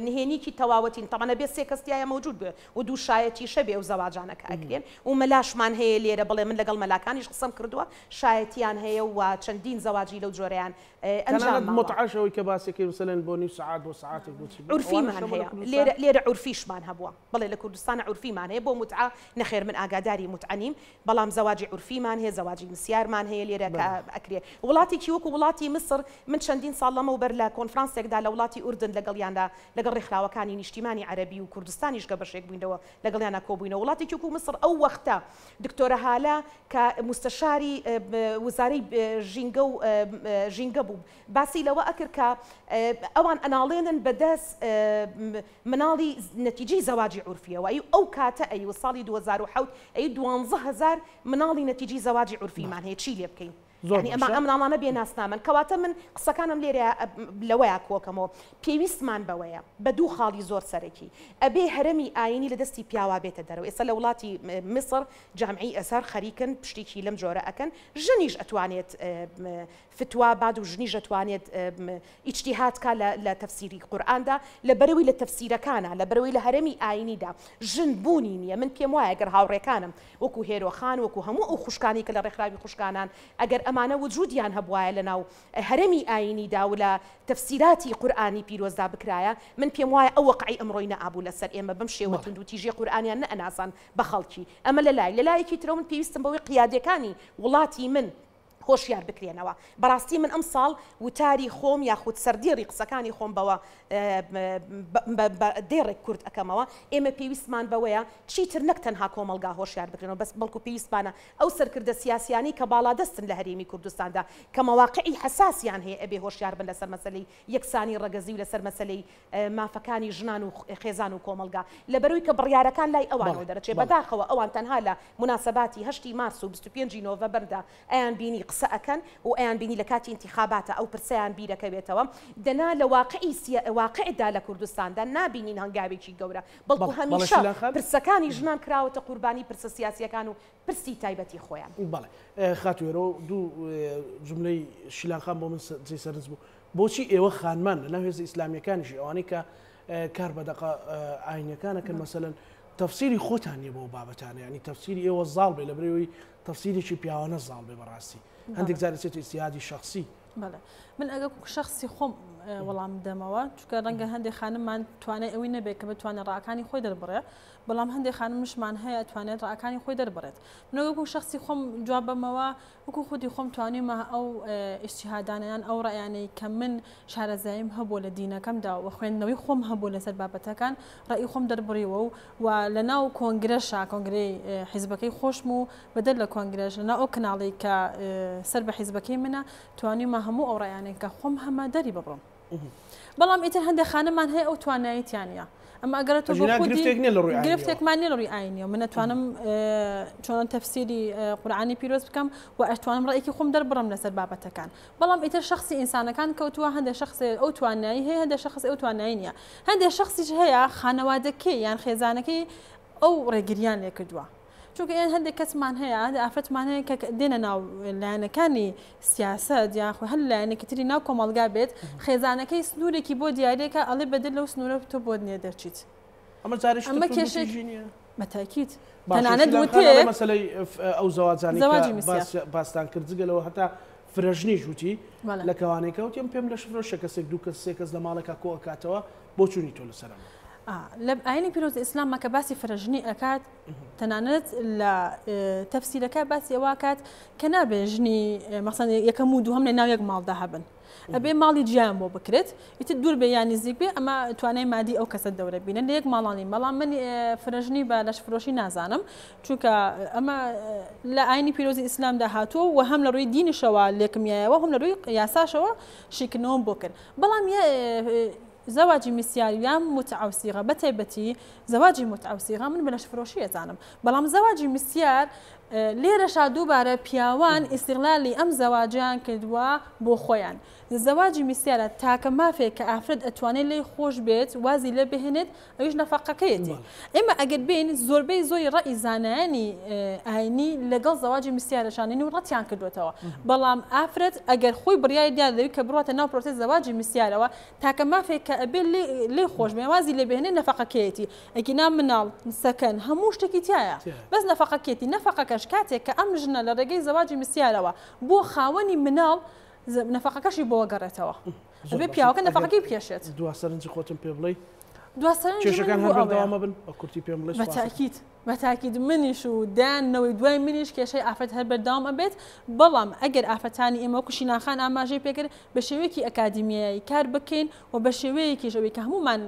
نهێنیکی تەواوەتین تەبعەن ئەبێ سێ کەس تیایا مەوجود بێ و دوو شایەتیش هەبێ ئەو زەواجانە کە ئەکرێن و مەلاشمان هەیە لێرە بەڵێ من لەگەڵ مەلاکانیش قسەم کردووە شایەتیان هەیە و چەندین زەواجی لەو جۆرەیان ئەنجام تەنانەت ماوە. موتعەش ئەوەی کە باسی ئەکەی مەسەلەن بۆ نیو سەعات بۆ سەعاتێک بۆ چی بوو ئەوانەش عورفیمان هەبووە لە هەیە کوردستان؟ لێرە لێرە عورفیشمان هەبووە بەڵێ لە کوردستان عورفیمان هەیە بۆ موتعە نەخێر من ئاگاداری موتعە نیم بەڵام زەواجی عورفیمان هەیە زەواجی مسیارمان هەیە لێرە کە بەڵێ. ئەکرێ وڵاتێکی وەکو وڵاتی میسر من چەندین ساڵ لەمەوبەر لە کۆنفرانسێکدا لە وڵاتی ئوردن لەگەڵیاندا لەگەڵ ڕێکخراوەکانی نیشتیمانی عەرەبی و کوردستانیش کە بەشێک بووینەوە لەگەڵیانا کۆبووینەوە وڵاتێکی وەکو میسر ئەو وەختە دکتۆرە هالە کە موستەشاری وزارەی ژینگە و ژینگە بوو باسی لەوە ئەکرد کە ئەوان ئەناڵێنن بەدەست مناڵی نەتیجەی زەواجی عورفیەوە ئەی ئەو کاتە ئەی و ساڵی 2007 ئەی 12000 مناڵی نەتیجەی زەواجی عورفیمان هەیە چی لێ بکەین؟ زۆر یانی ئەمە باشە. ئەم مناڵانە بێ ناسنامەن کەواتە من قسەکانم لێرە لەوەیا کۆکەمەوە پێویستمان بەوەیە بە دوو خاڵی زۆر سەرەکی ئەبێ هەرەمی ئایینی لە دەستی پیاوا بێتە دەرەوە ئێستا لە وڵاتی میسر جامعی ئەزهەر خەریکن پشتێکی لەم جۆرە ئەکەن ژنیش ئەتوانێت فتوا بات و ژنیش ئەتوانێت ئیجتیهاد کا لە لە تەفسیری قورئاندا لەبەرئەوەی لە تەفسیرەکانا لەبەرئەوەی لە هەرەمی ئایینیدا ژن بوونی نییە من پێم وایە گەر هاوڕێکانم وەکو هێرۆ خان وەکو هەموو ئەو خوشکانەی کە لە ڕێکخراوی خوشکانان ئەگەر ئەمانە وجودیان هەبوایە لە ناو هەرەمی ئایینیدا و لە تەفسیراتی قورئانی پیرۆزدا بکرایە، من پێم وایە ئەو وەقعەی ئەمڕۆی نەئابوو لەسەر ئێمە بەم شێوە توندوتیژیە قورئانیان نەئەناساند بە خەڵکی. ئەمە لە لایەک، لە لایەکی ترەوە من پێویستم بەوەی قیادیەکانی وڵاتی من هۆشیار بکرێنەوە. بەڕاستی من ئەمساڵ وتاری خۆم یاخود سەردێڕی قسەکانی خۆم بەوە بە دێڕێک کورت ئەکەمەوە، ئێمە پێویستمان بەوەیە چیتر نەک تەنها کۆمەڵگا هۆشیار بکرێنەوە بەس بەڵکو پێویستمانە ئەو سەرکردە سیاسیانەی کە باڵادەستن لە هەرێمی کوردستاندا کە مەواقعی حەساسیان هەیە ئەبێ هۆشیار بن لەسەر مەسەلەی یەکسانی ڕەگەزی و لەسەر مەسەلەی مافەکانی ژنان و خێزان و کۆمەڵگا لەبەرەوەی کە بڕیارەکان لای ئەوانەوە دەرەچێ بەداخەوە ئەوان تەنها لە موناسەباتی هەشتی مارس و 25 ی نۆڤەبەردا ئەیان بینی قسە ئەکەن و ئەیان بینی لە کاتی ئینتیخاباتا ئەو پرسەیان بیرەکەوێتەوە دەنا لە واقعی واقعدا لە کوردستاندا نابینین هەنگاوێکی گەورە بەڵکو هەمیشە پرسەکانی ژنان کراوەتە قوربانی پرسە سیاسیەکان و پرسی تایبەتی خۆیان. بەڵێ خاتوو هێرۆ دوو جوملەی شیلان خان بۆ من جێی سەرنج بوو بۆچی ئێوە خانمان لەناو هێزە ئیسلامیەکانیشی ئەوانەی کە کار بە دەقە ئاینەکانەکەن مەسەلەن تەفسیری خۆتان نیە بۆ بابەتانە ینی تەفسیری ئێوە زاڵ بێ لە برەوەی تەفسیرێکی پیاوانە زاڵ بێ بەڕاستی هەندێک جار دەچێتە ئیجتیهادی شخصی بەڵێ من ئەگە شخصی خۆم وەڵام بدەمەوە چونکە ڕەنگە هەندێک خانممان توانای ئەوەی نەبێت کە بتوانێت ڕاکانی خۆی دەربڕێ بەڵام هەندێک خانمشمان هەیە توانێت ڕاکانی خۆی دەربڕێت من وەکو شخصی خۆم جواب بەمەوە وەکو خودی خۆم توانیومە ئەو ئیجتیهادانە یان ئەو ڕەیانەی کە من شارەزاییم هەبووە لە دینەکەمدا و خوێندنەوەی خۆم هەبوو لەسەر بابەتەکان ڕەئی خۆم دەربڕیوە و و لە ناو کۆنگرەشا کۆنگرەی حیزبەکەی خۆشم و بەدەر لە کۆنگرەش لە ناو ئەو کەناڵی کە سەر بە حیزبەکەی منە توانیومە هەموو ئەو ڕەیانەی کە خۆم هەمە دەری ببڕم. بەڵام ئیتر هەندێک خانمان هەیە ئەو توانایی تیا نییە ئەمە ئەگەر تۆ بۆ خودی گرفتێک نییە لە ڕووی ئاینیەوە. گرفتێکمان نییە لە ڕووی ئاینیەوە من ئەتوانم چۆن تەفسیری قورئانی پیرۆز بکەم و ئەتوانم ڕەئیکی خۆم دەربڕم لەسەر بابەتەکان بەڵام ئیتر شخصی ئینسانەکان کەوتووە هەندێک شخص ئەو توانایی هەیە هەندێک شخص ئەو توانایی نییە هەندێک شخصیش هەیە خانەوادەکەی یان خێزانەکەی ئەو ڕێگریان لێکردووە چونکە ئێن هەندێک کەسمان هەیە هەندێک ئافرەتمان هەیە کە دێنە ناو لایەنەکانی سیاسەت یاخۆ هەر لایەنێکی تری ناو کۆمەڵگا بێت خێزانەکەی سنوورێکی بۆ دیارێکە ئەڵێ بەدەر لەو سنوورە تۆ بۆت نییە دەرچیت ئەمە جارێکی تر ئەمە کێشەی توندوتیژی نییە؟ بە تاکید باشە تەنانەت شیلان خان وتێ ئەڵێ مەسەلەی ئەو زەواجانەی کە زەواجی میسیار. باس باستان کرد جگە لەوە هەتا فرەژنیش وتی بەڵێ. لە کەوانەیەکا وتی ئەم پێم لەش فرۆشە کەسێک دوو کەس سێ کەس لە ماڵێکا کۆ ئەکاتەوە بۆچوونی تۆ لەسەر ئەمە؟ لە ئاینی پیرۆزی ئیسلامە کە باسی فرەژنی ئەکات تەنانەت لە تەفسیرەکە باسی ئەوە کات کە نابێ ژنی مەسەن یەکەم و دووهەم لە ناو یەک ماڵدا هەبن ئەبێ ماڵی جیان بۆ بکرێت ئیتر دوور بێ یان نزیک بێ ئەمە توانای مادی ئەو کەسە دەورە بینن لە یەک ماڵانی بەڵام من فرەژنی بە لەشفرۆشی نازانم چونکە ئەمە لە ئاینی پیرۆزی ئیسلامدا هاتووە و هەم لە ڕووی دینیشەوە لێکمیایەوە هەم لە ڕووی یاساشەوە شیکردنەوەم بۆ کرد بەڵام زەواجی میسیار یان موتعە و سیغە بەتایبەتی زەواجی موتعە و سیغە من بە لەشفرۆشی ئەزانم بەڵام زەواجی میسیار لێرەشا دووبارە پیاوان ئیستیغلالی ئەم زەواجەیان کردووە بۆ خۆیان زەواجی میسیارە تاکە مافێک کە ئافرەت ئەتوانێت لێی خۆش بێت وازی لێ بهێنێت ئەویش نەفەقەکەیەتی ئێمە ئەگەر بێین زۆربەی زۆری ڕەئی زانایانی ئاینی لەگەڵ زەواجی مسیارەشانین و ڕەتیان کردوێتەوە بەڵام ئافرەت ئەگەر خۆی بڕیاری دیار دەوی کە بڕاتە ناو پرۆسەی زەواجی مسیارەوە تاکە مافێک کە ئەبێ لێ خۆش بێ وازی لێ بهێنێ نەفەقەکەیەتی ئەگینا مناڵ سەکەن هەموو شتێکی تایە بەس نەفەقەکێتی نەفەقەکەش کاتێک کە ئەم ژنە لە ڕێگەی زەواجی مسیارەوە بۆ خاوەنی مناڵ نەفەقەکەشی بۆ گەڕێتەوە ئەبێ پیاوەکە نەفەقەکەی بکێشێت. دوا سەرنجی خۆتم پێ بڵێی. دوا سەرنجی من کێشەکان بۆ هەر ئەوەیە. بەردەوام ئەبن؟ بە کورتی پێم بڵێ بە سوپاست. تاکید بە تاکید منیش و دەیان نەوەی دوای منیش کێشەی ئافرەت هەر بەردەوام ئەبێت، بەڵام ئەگەر ئافرەتانی ئێمە وەکو شیلان خان ئاماژەی پێکرد بە شێوەیەکی ئەکادیمیایی کار بکەین و بە شێوەیەکیش ئەوەی کە هەموومان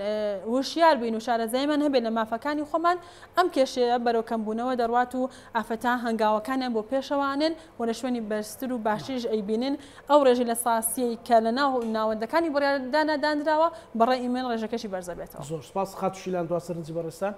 هۆشیار بین و شارەزاییمان هەبێت لە مافەکانی خۆمان ئەم کێشەیە بەرەو کەمبوونەوە دەڕوات و ئافرەتان هەنگاوەکانیان بۆ پێشەوە ئەنێن و لە شوێنی بەرزتر و باشتریش ئەیبینن ئەو ڕێژەی لە ساسیەی کە لە ناو ناوەندەکانی بڕیاردانا دانراوە، بە ڕەئی من ڕێژەکەشی بەرزەبێتەوە. زۆر سوپاس خاتوو شیلان دوا سەرنجی بەڕێزتان.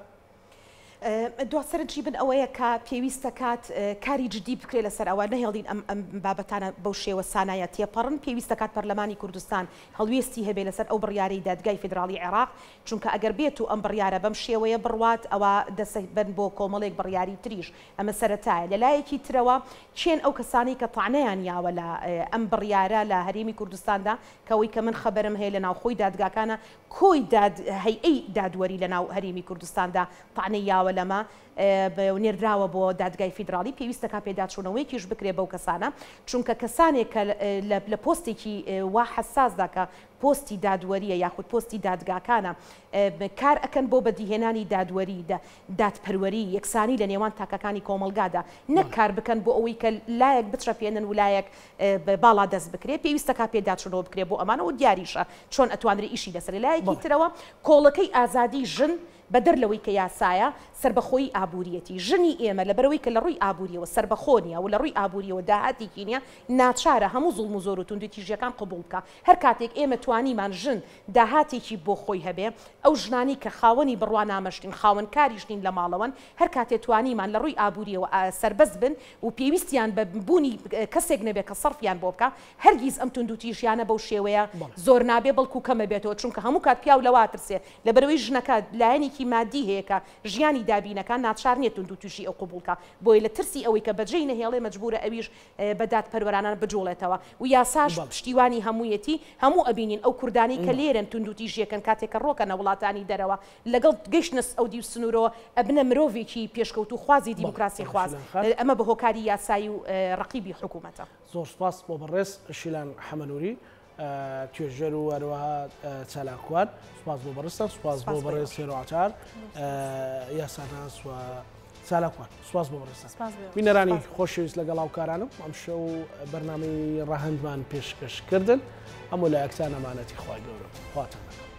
دوا سەرنجی من ئەوەیە کە پێویستە کات کاری جدی بکرێت لەسەر ئەوە نەهێڵین ئەم ئەم بابەتانە بەو شێوە سانایە تێپەڕن پێویستە کات پەرلەمانی کوردستان هەڵوێستی هەبێ لەسەر ئەو بڕیارەی دادگای فیدراڵی عێراق چونکە ئەگەر بێت و ئەم بڕیارە بەم شێوەیە بڕوات ئەوا دەسەبەن بۆ کۆمەڵێک بڕیاری تریش ئەمە سەرەتایە. لە لایەکی ترەوە کێن ئەو کەسانەی کە تەعنەیان یاوە لە ئەم بڕیارە لە هەرێمی کوردستاندا کە ئەوەی کە من خەبەرم هەیە لە ناوخۆی دادگاکانە کۆی داد هەیئەی دادوەری لە ناو هەرێمی کوردستاندا تەعنەی یاوە کراوە لەمە نێردراوە بۆ دادگای فیدراڵی، پێویستە کا پێداچوونەوەیەکیش بکرێ بەو کەسانە، چونکە کەسانێک کە لە پۆستێکی وا حەساسدا کە پۆستی دادوەرییە یاخود پۆستی دادگاکانە کار ئەکەن بۆ بەدیهێنانی دادوەری، دادپەروەری، یەکسانی لە نێوان تاکەکانی کۆمەڵگادا، نەک کار بکەن بۆ ئەوەی کە لایەک بچەپێنن و لایەک باڵا دەست بکرێ، پێویستە کا پێداچوونەوە بکرێ بۆ ئەمانە و دیاریشە چۆن ئەتوانرێ ئیشی لەسەر. لە لایەکی ترەوە کۆڵەکەی ئازادی ژن بەدەر لەوەی کە یاسایە، سەربەخۆیی ئابوورییەتی. ژنی ئێمە لەبەرئەوەی کە لە ڕووی ئابوورییەوە سەربەخۆ نییە و لە ڕووی ئابوورییەوە داهاتێکی نییە، ناچارە هەموو زوڵم و زۆر و توندوتیژییەکان قبووڵ بکا. هەر کاتێک ئێمە توانیمان ژن داهاتێکی بۆ خۆی هەبێ، ئەو ژنانەی کە خاوەنی بڕوانامەش نین، خاوەن کاریش نین لە ماڵەوەن، هەر کاتێ توانیمان لە ڕووی ئابوورییەوە سەربەست بن و پێویستیان بە بوونی کەسێک نەبێ کە سەرفیان بۆ بکا، هەرگیز ئەم توندوتیژییانە بەو شێوەیە زۆر نابێ، بەڵکوو کەمەبێتەوە، چونکە هەموو کات پیاو لەوە ئەترسێ لەبەرئەوەی ژنەکە لایەنێکی مادی هەیە کە ژیانی دابینەکا ناچار نیە توندوتیژی ئەو قبوڵ کا بۆیە لە ترسی ئەوەی کە بەجێی نەهێڵێ مەجبورە ئەویش بە دادپەروەرانە بجوڵێتەوە و یاساش پشتیوانی هەموویەتی هەموو ئەبینین ئەو کوردانەی کە لێرەن توندوتیژیەکەن کاتێک کە ڕۆکەنە وڵاتانی دەرەوە لەگەڵ گەیشتنە ئەودیو سنورەوە ئەبنە مرۆڤێکی پێشکەوتوو خوازی دیموکراسی خواز ئەمە بە هۆکاری یاسایی و ڕەقیبی حکومەتە. زۆر سوپاس بۆ بەڕێز شیلان حەمەنوری. توێژەر و هەروەها چالاکوان سوپاس بۆ بەڕێزتان سوپاس بۆ بەڕێز هێرۆ عەتار یاساناس و چالاکوان سوپاس بۆ بەڕێزتان بینەرانی خۆشەویست لەگەڵ هاوکارانم ئەمشەو بەرنامەی ڕەهەندمان پێشکەش کردن هەموو لایەکتان ئەمانەتی خوای گەورە خواتان لەگەڵ.